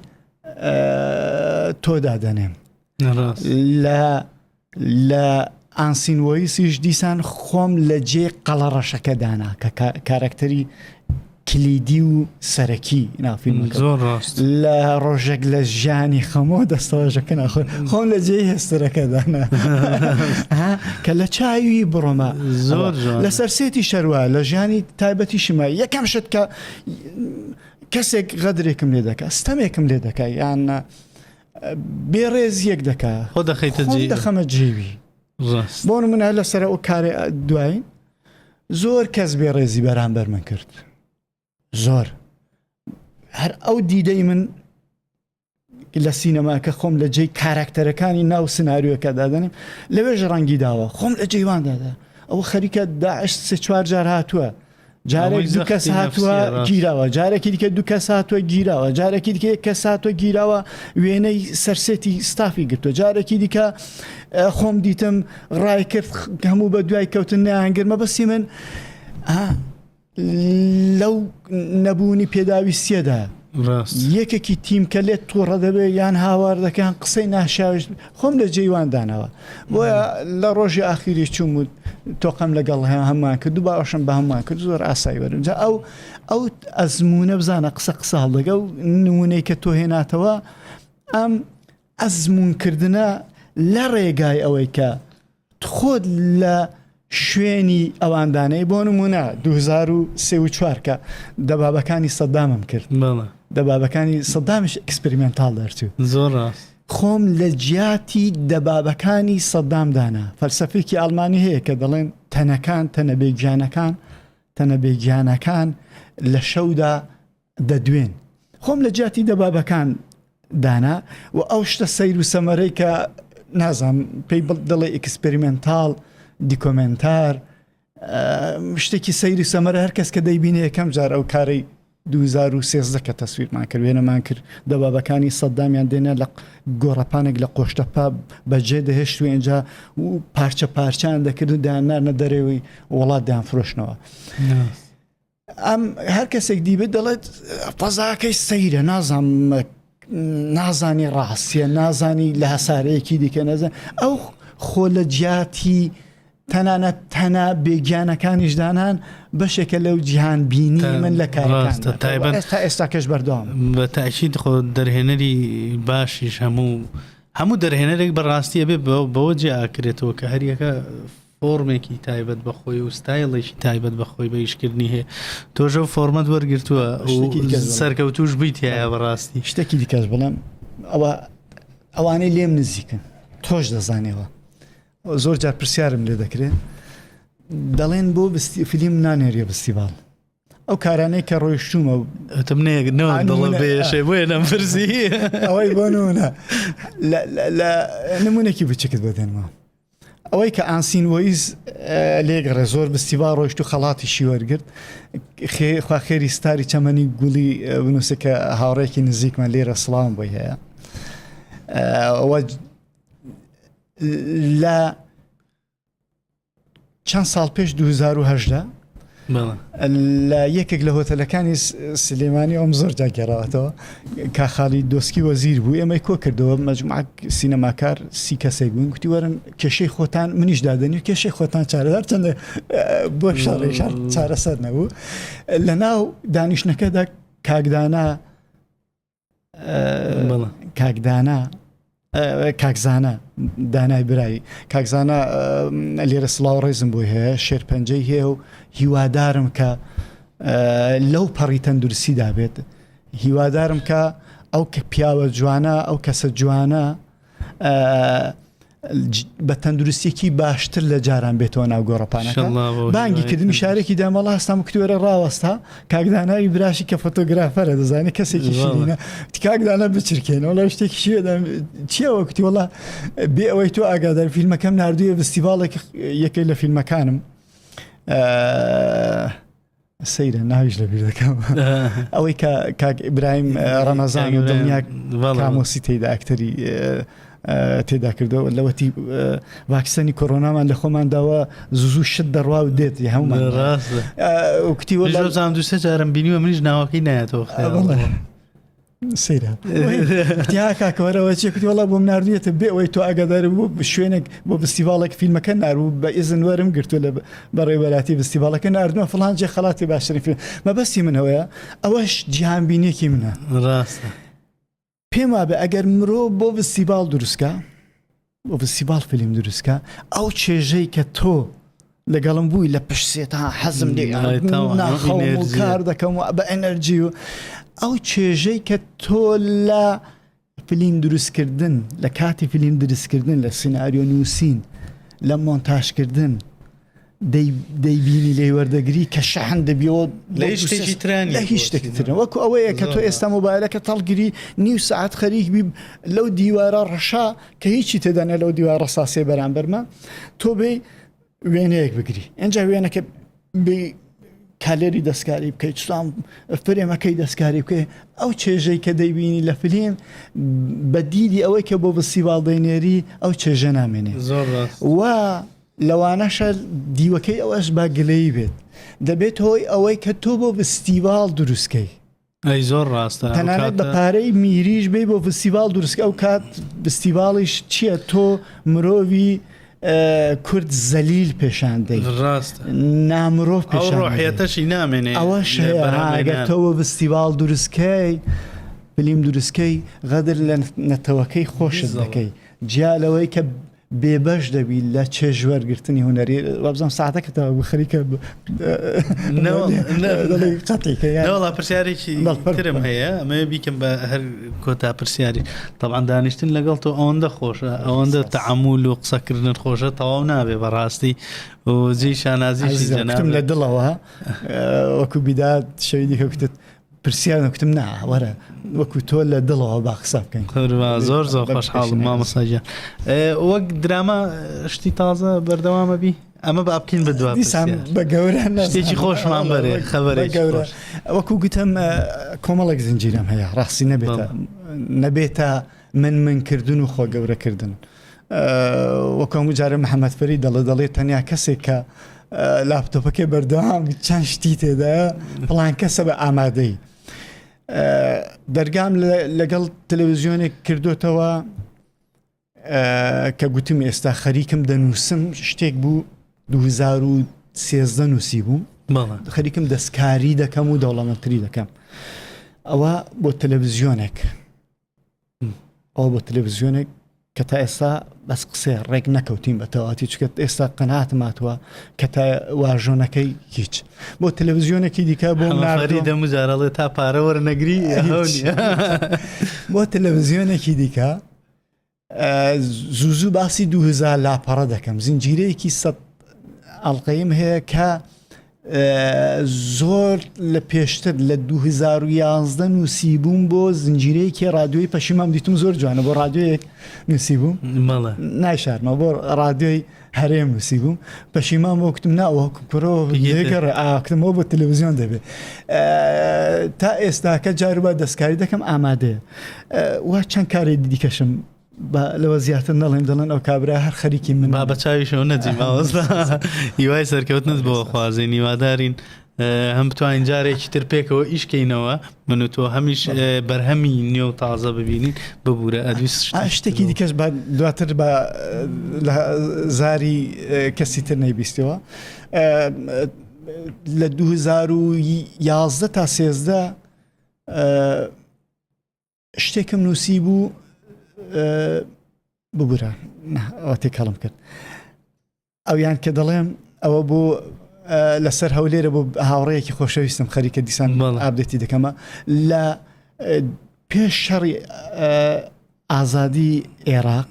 تۆدا دەنێم لە لە unseen voice یش دیسان خۆم لە جێ قەڵە ڕەشەکە دانا کە کارەکتەری کلیدی و سەرەکی ناو فیلمەکە زۆر ڕاست لە ڕۆژێک لە ژیانی خەمۆ دەستەواژەکە ناخۆ خۆم لە جێی هێسترەکە دانا ها، کە لە چاوی بڕۆمە زۆر جوان. لەسەر set ی شەروە لە ژیانی تایبەتی شمە یەکەم شت کە کەسێک غەدرێکم لێ دەکا ستەمێکم لێ دەکا یان بێڕێزیەک دەکا خۆ دەخەیتە خۆم جێی دەخەمە جێوی ڕاست بۆ نمونە لەسەر ئەو کارێ دوایین زۆر کەس بێڕێزی بەرامبەر من کرد زۆر هەر ئەو دیدەی من لە سینەماکە خۆم لە جێی کاراکتەرەکانی ناو سناریۆکە دادەنێم لەوێژ ڕەنگی داوە خۆم لە جێوان دادا ئەوە خەریکە داعش سێ چوار جار هاتووە جارێک دوو کەس هاتووە گیراوە جارێکی دیکە دوو کەس هاتووە گیراوە جارێکی دیکە یەک کەس هاتووە گیراوە وێنەی سەر set ی ستافی گرتووە جارێکی دیکە خۆم دیتم ڕای کرد هەموو بە دوای کەوتن نیانگر مەبەستی من لەو نەبوونی پێداویستیەدا یەکێکی تیم کە لێت تووڕە دەبێت یان هاوار دەکەن قسەی ناشاویش خۆم لە جێیوان داناوە بۆیە لە ڕۆژی ئاخیری چوم و تۆقەم لەگەڵ هەمان کرد و باوەشم بە هەمان کرد زۆر ئاسایی وەرم جا ئەو ئەو ئەزمونە بزانە قسە قسە هەڵدەگە و نمونەی کە تۆ هێناتەوە ئەم ئەزمونکردنە لە ڕێگای ئەوەی کە خۆت لە شوێنی ئەواندانەی بۆ نمونە 2003 و 4 کە دەبابەکانی سەدامم کرد دەبابەکانی سەدامیش experimental دەرچوو زۆر ڕاست خۆم لە جیاتی دەبابەکانی سەدام دانا فەلسەفێکی ئەڵمانی هەیە کە دەڵێن تەنەکان تەنە بێگیانەکان تەنە بێگیانەکان لە شەودا. دەدوێن خۆم لە جیاتی دەبابەکان دانا و ئەو شتە سەیر و سەمەرەی کە نازانم پێی دەڵێ experimental دیکۆمێنتار شتێکی سەیر و سەمەرە هەر کەس کە دەیبینێ یەکەم جار ئەو کارەی 2013 کە تەسویرمان کرد وێنەمان کرد دەبابەکانی سەدامیان دێنە لە گۆڕەپانێک لە قۆشتەپا بەجێ دەهێشت و ئینجا و پارچە پارچان دەکرد و دانارنە دەرەوەی وڵات دەیان فرۆشنەوە. ئەم هەر کەسێک دیبێت دەڵێت فەزاکەی سەیرە نازانم نازانی ڕاستیە نازانی لە هەسارەیەکی دیکە نەزان ئەو خۆ لە جیاتی تەنانەت تەنا بێگیانەکانیش دانان بەشێکە لەو جیهان بینی من لە کارەکان تایبەت ئێستا ئێستا کەش بەردەوام بە تاکید خۆ دەرهێنەری باشیش هەموو هەموو دەرهێنەرێک بەڕاستی ئەبێ بەوە جێ ئاکرێتەوە کە هەریەکە فۆرمێکی تایبەت بە خۆی و ستایڵێکی تایبەت بە خۆی بە ئیشکردنی هەیە تۆش ئەو فۆرمەت وەرگرتووە سەرکەوتوش بووی تایە بەڕاستی شتێکی دیکەش بڵێم ئەوە ئەوانەی لێم نزیکن تۆش دەزانێەوە زۆر جار پرسیارم لێ دەکرێت دەڵێن بۆ فیلم نانێریە فستیڤاڵ ئەو کارانەی کە ڕۆیشتومە ئەتم نەیەک دڵم بێشێ بۆیە نەم فرزی ئەوەی بۆ نمونە لە نمونێکی بچکت بەدەنمەوە ئەوەی کە ئانسین وەیز لێگەڕێ زۆر بستیوا ڕۆیشت و خەڵاتیشی وەرگرت خوا خێری ستاری چەمەنی گوڵی بنووسێ کە هاوڕێکی نزیکمان لێرە سڵاوم بۆی هەیە ئەوە لە چەند ساڵ پێش 2010 لە یەکێک لە هۆتەلەکانی سلێمانی ئەم زۆر جا گێڕاوەتەوە کاخالی دۆسکی وەزیر بوو ئێمەی کۆ کردەوە مەجموعە سینەماکار سی کەسێک بوون گوتی وەرن کێشەی خۆتان منیش دادەنی و کێشەی خۆتان چارەدار چەندە بۆ شەڕی شەڕ چارەسەر نەبوو لە ناو دانیشتنەکەدا کاکدانا کاکدانا کاکزانە دانای برای کاکزانە لێرە سڵاو ڕێزم بۆی هەیە شێرپەنجەی هەیە و هیوادارم کە لەو پەڕی تەندروستیدا بێت هیوادارم کە ئەو کە پیاوە جوانە ئەو کەسە جوانە بە تەندروستیەکی باشتر لە جاران بێتەوە ناو گۆڕەپانەکە بانگی کردمی شارێکی دامەڵا هەستام کتوێرە ڕاوەستا کاکداناوی براشی کە فۆتۆگرافەرە دەزانێت کەسێکی شیرینە کاکدانە بچرکێنەوە لە شتێکی شێدەم چیەوە کوتی وڵا بێ ئەوەی تۆ ئاگادار فیلمەکەم نردووە فستیڤاڵێک یەکێک لە فیلمەکانم سەیرە ناویش لە بیر دەکەم ئەوەی کە کاک ئیبراهیم ڕەمەزان و دڵنیا کامۆسی تێدا ئەکتەری تێدا کردەوە لەوەتی ڤاکسەنی کۆرۆنامان لە خۆمان داوە زوو شت دەڕوا و دێت هەمومان کتی وەزان دوسێ جارم بینیوە منیش ناوەکەی نایەتەوە سەیرە تیا کاکە وەرەوە چێ کوتی وەڵا بۆم ناردوویەتە بێ ئەوەی تۆ ئاگادار بوو شوێنێک بۆ فستیڤاڵێک فیلمەکە ناربوو بە ئیزن وەرم گرتووە لە بەڕێوەبەراتی فستیڤاڵەکە ناردمە فڵان جێ خەڵاتی باشترین فیلم مەبەستی من ئەوەیە ئەوەش جیهانبینیەکی منە ڕاستە پێم وابێ ئەگەر مرۆ بۆ فستیڤاڵ دروستکە بۆ فستیڤاڵ فیلم دروستکە ئەو چێژەی کە تۆ لەگەڵم بووی لە پشت سێتا حەزم لێ ناخەوم و کار دەکەم و بە ئەنەرجی و ئەو چێژەی کە تۆ لە فلیم دروستکردن لە کاتی فلیم دروستکردن لە سیناریۆ نووسین لە مۆنتاژکردن دەیبینی لێی وەردەگری کە شەحن دەبیەوە لە هیچ شتێکی ترا نییە لە هیچ شتێکی تر وەکو ئەوەیە کە تۆ ئێستا مۆبایلەکە تەڵگری نیو سەعات خەریک بی لەو دیوارە ڕەشا کە هیچی تێدا نیە لەو دیوارە ڕەساسیە بەرامبەرمە تۆ بێ وێنەیەک بگری ئینجا وێنەکە بێ کالێری دەستکاری بکەیت چلام فرێمەکەی دەستکاری بکەیت ئەو چێژەی کە دەیبینی لە فلیم بە دیدی ئەوەی کە بۆ فستیڤاڵ دەینێری ئەو چێژە نامێنێ زۆر ڕاست و لەوانەشە دیوەکەی ئەوەش با گلەیی بێت دەبێت هۆی ئەوەی کە تۆ بۆ فستیڤاڵ دروستکەی. ئەی زۆر ڕاستە تەنانەت بە پارەی میریش بی بۆ فستیڤاڵ دروستکە ئەو کات فستیڤاڵیش چییە تۆ مرۆڤی کورد زەلیل پێشان دەی ڕاستە نامرۆڤ پێشان ڕۆحیەتەشی نامێنێ ئەوەش هەیە ئەگەر تۆ بۆ فستیڤاڵ دروستکەی فلیم دروستکەی غەدر لە نەتەوەکەی خۆشت دەکەی جیا لەوەی کە بێبەش دەبی لە چێژ وەرگرتنی هونەری وابزانم ساعتەکە تەواو بوو خەریکە نەوەڵا پرسیارێکی ترم هەیە ئەمە بیکەم بە هەر کۆتا پرسیاری طبعا دانیشتن لەگەڵ تۆ ئەوەندە خۆشە ئەوەندە تەعامول و قسەکردن خۆشە تەواو نابێ بەڕاستی و جێی شانازیشی جەنابم لە دڵەوە وەکو بیداد شەوی دیکە کوتت. پرسیار کوتم نا وەرە وەکو تۆ لە دڵەوە با قسە بکەین. قوربان زۆر زۆر خۆشحاڵم مامۆستا گیان. وەک دراما شتی تازە بەردەوامە بی؟ ئەمە با بکەین بە دوا دیسان بە گەورە شتێکی خۆشمان بەرێ خەبەرێک گەورە وەکو گوتم کۆمەڵێک زنجیرەم هەیە ڕاستی نەبێتە نەبێتە من منکردن و خۆ گەورەکردن وەکو هەموو جارێ محەممەد فەری دەڵێ دەڵێ تەنیا کەسێک کە لاپتۆپەکەی بەردەوام چەند شتی تێدایە پڵان کەسە بە ئامادەی دەرگام لەگەڵ تەلەڤزیۆنێک کردوتەوە کە گوتم ئێستا خەریکم دەنووسم شتێک بوو 2013 نووسی بووم خەریکم دەستکاری دەکەم و دەوڵەمەندتری دەکەم ئەوە بۆ تەلەڤزیۆنێک ئەوە بۆ تەلەڤزیۆنێک کە تا ئێستا بەس قسێ ڕێک نەکەوتین بە تەواتی چکە ئێستا قەناتم هاتووە کە تا واژۆنەکەی هیچ بۆ تەلەڤزیۆنێکی دیکە بۆ ناردی دەمجارەڵێ تا پارە وەرنەگری بۆ تەلەڤزیۆنێکی دیکە زوو زوو باسی 2000 لاپەڕە دەکەم زنجیرەیەکی سە ئەڵلقەیم هەیە کە زۆر لە پێشتر لە 2011 نووسی بووم بۆ زنجیرەیەکی رادیۆی پەشیمام دیتم زۆر جوانە بۆ رادیۆیەک نووسی بووم نایشارمەوە بۆ رادیۆی هەرێم نووسی بووم پەشیمان بۆ کوتم نا کوڕەوە گەڕێ ئاکتمەوە بۆ تەلەڤزیۆن دەبێت تا ئێستاکە جاروبا دەستکاری دەکەم ئامادەیە وا چەند کارێک دیکەشم لەوە زیاتر نەڵێم دەڵێن ئەو کابرا هەر خەریکی من با بە چاویشەوە نەجی ماوەستا هیوای سەرکەوتنت بۆ خوازین هیوادارین هەم بتوانین جارێکی تر پێکەوە ئیشکەینەوە من و تۆ هەمیش بەرهەمی نوێ و تازە ببینین ببوورە ئەدویست شتێکی دیکەش بە دواتر بە لە زاری کەسی تر نەیبیستەوە لە 2011 تا 13 شتێکم نووسی بوو ببورە ئەوە تێکەڵم کرد ئەویان کە دەڵێم ئەوە بۆ لەسەر هەولێرە بۆ هاوڕەیەکی خۆشەویستم خەریکە دیسان update ی دەکەمە لە پێش شەڕی ئازادی عێراق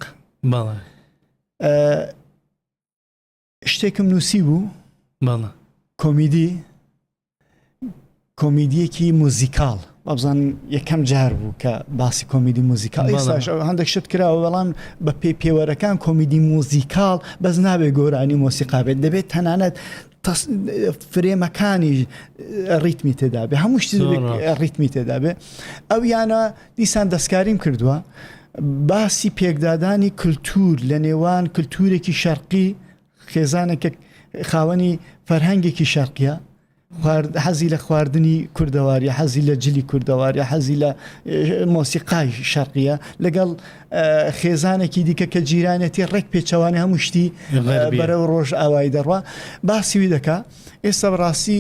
شتێکم نووسی بوو کۆمیدی کۆمیدیەکی موزیکاڵ وابزانم یەکەم جار بوو کە باسی کۆمیدی موزیکاڵ ئێستاش ئەو هەندێک شت کراوە بەڵام بە پێی پێوەرەکان کۆمیدی موزیکاڵ بەس نابێت گۆرانی مۆسیقا بێت دەبێت تەنانەت فرێمەکانی ڕیتمی تێدا بێ هەموو شتی ڕیتمی تێدا بێ ئەو یانە دیسان دەستکاریم کردووە باسی پێکدادانی کللتور لە نێوان کللتورێکی شەرقی خێزانێک خاوەنی فەرهەنگێکی شەرقیە حەزی لە خواردنی کوردەواری حەزی لە جلی کوردەواری حەزی لە مۆسیقای شەرقیە لەگەڵ خێزانێکی دیکە کە جیرانەتی ڕێک پێچەوانە هەموو شتی بەرەو ڕۆژ ئاوایی دەڕوا باسیوی دەکا ئێستا بەڕاستی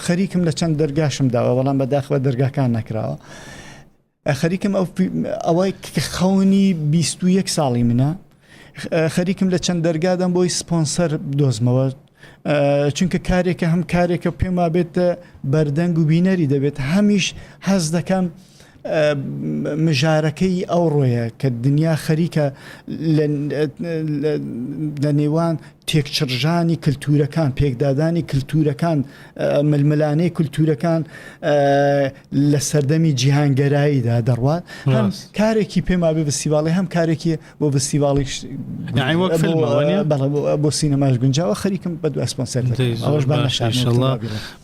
خەریکم لە چەند دەرگاشم داوە بەڵام بەداخەوە دەرگاکان نەکراوە خەریکم ئەو ئەوەی خەونی 21 ساڵی منە خەریکم لە چەند دەرگادەم بۆی سپۆنسەر دۆزمەوە چونکە کارێکە هەم کارێکە پێم وابێت بەردەنگ و بینەری دەبێت هەمیش هەز دەکەم مژارەکەی ئەوڕۆیە کە دنیا خەریکە لە نێوان تێکچڕژانی کللتورەکان پێکدادانی کللتورەکان ململانێی کللتورەکان لە سەردەمی جیهانگەراییدا دەڕوات هەم کارێکی پێما بێ فستیڤاڵی هەم کارێکی بۆ فستیڤاڵیش بۆ سینەماش گونجاوە خەریکم بە دوای سپۆنسەر ئەوەش بە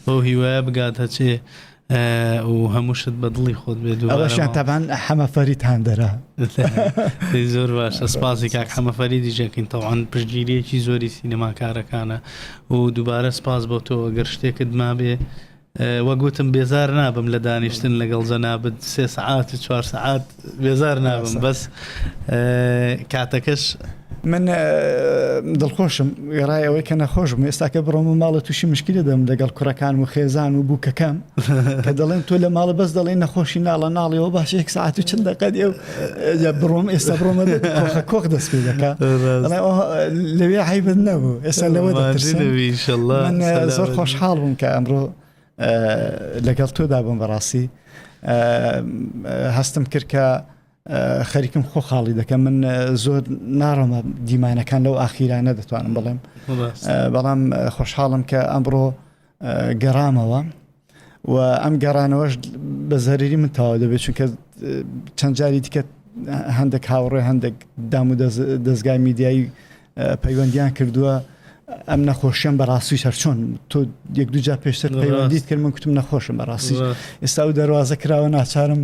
بەو هیوایە بگات هەچێ و هەموو شت بە دڵی خۆت بێ دووبارەشان تەبان حەمە فەرید هاندەرە زۆر باشە سپاسی کاک حەمە فەریدیش دەکەین تەوان پشتگیریەکی زۆری سینەماکارەکانە و دووبارە سپاس بۆ تۆ گەر شتێکت مابێ وەک وتم بێزار نابم لە دانیشتن لەگەڵ جەنابت سێ سەعات و چوار سەعات بێزار نابم بەس کاتەکەش من دڵخۆشم وێڕای ئەوەی کە نەخۆشم ئێستاکە بڕۆم و ماڵە تووشی مشکلە دەم لەگەڵ کوڕەکان و خێزان و بووکەکەم کە دەڵێن تۆ لە ماڵە بەس دەڵێن نەخۆشی ناڵە ناڵیەوە باش یەک ساعت و چل دەقە دێ و بڕۆم ئێستا بڕۆمە کۆخە کۆخ دەست پێ دەکا لەوێ عیبت نەبوو ئێستا لەوە دەترسم من زۆر خۆشحاڵ بووم کە ئەمڕۆ لەگەڵ تۆدا بووم بەڕاستی هەستم کرد کە خەریکم خۆ خاڵی دەکەم من زۆر ناڕۆمە دیمانەکان لەو ئاخیرانە دەتوانم بڵێم بەڵام خۆشحاڵم کە ئەمڕۆ گەڕامەوە. و ئەم گەڕانەوەش بە زەرری من تەواو دەبێت چونکە چەند جاری دیکە هەندێک هاوڕێ هەندێک دام و دەستگای میدیایی پەیوەندیان کردووە ئەم نەخۆشیەم بەڕاستی هەرچۆن تۆ یەک دوو جار پێشتر پەیوەندیت کرد من کوتم نەخۆشم بەڕاستی ئێستا و دەواازە کراوە ناچارم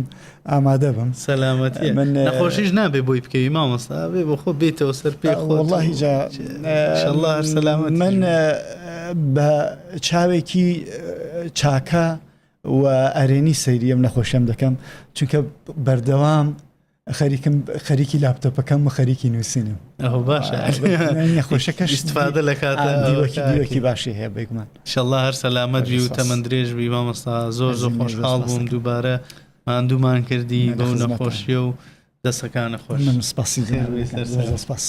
ئامادە بم سەلامەتی من نەخۆشیش نابێ بۆی بکەوی مامۆستا بێ بۆ خۆ بێتەوە سەر پێ وەڵڵاهی جا ئینشاڵڵا هەر سەلامەت من بە چاوێکی چاکە و ئەرێنی سەیری ئەم نەخۆشیەم دەکەم چونکە بەردەوام خەریکم خەریکی لاپتۆپەکەم و خەریکی نووسینم ئەوە باشە نەخۆشەکەش استفادە لە کاتە دیوەکی دیوەکی باشی هەیە بێگومان ئینشاڵڵا هەر سەلامەت بی و تەمەن درێژ بی مامۆستا زۆر زۆر خۆشحاڵ بووم دووبارە ماندوومان کردی بەو نەخۆشیە و دەسەکانە خۆش من سپاسی سپاس.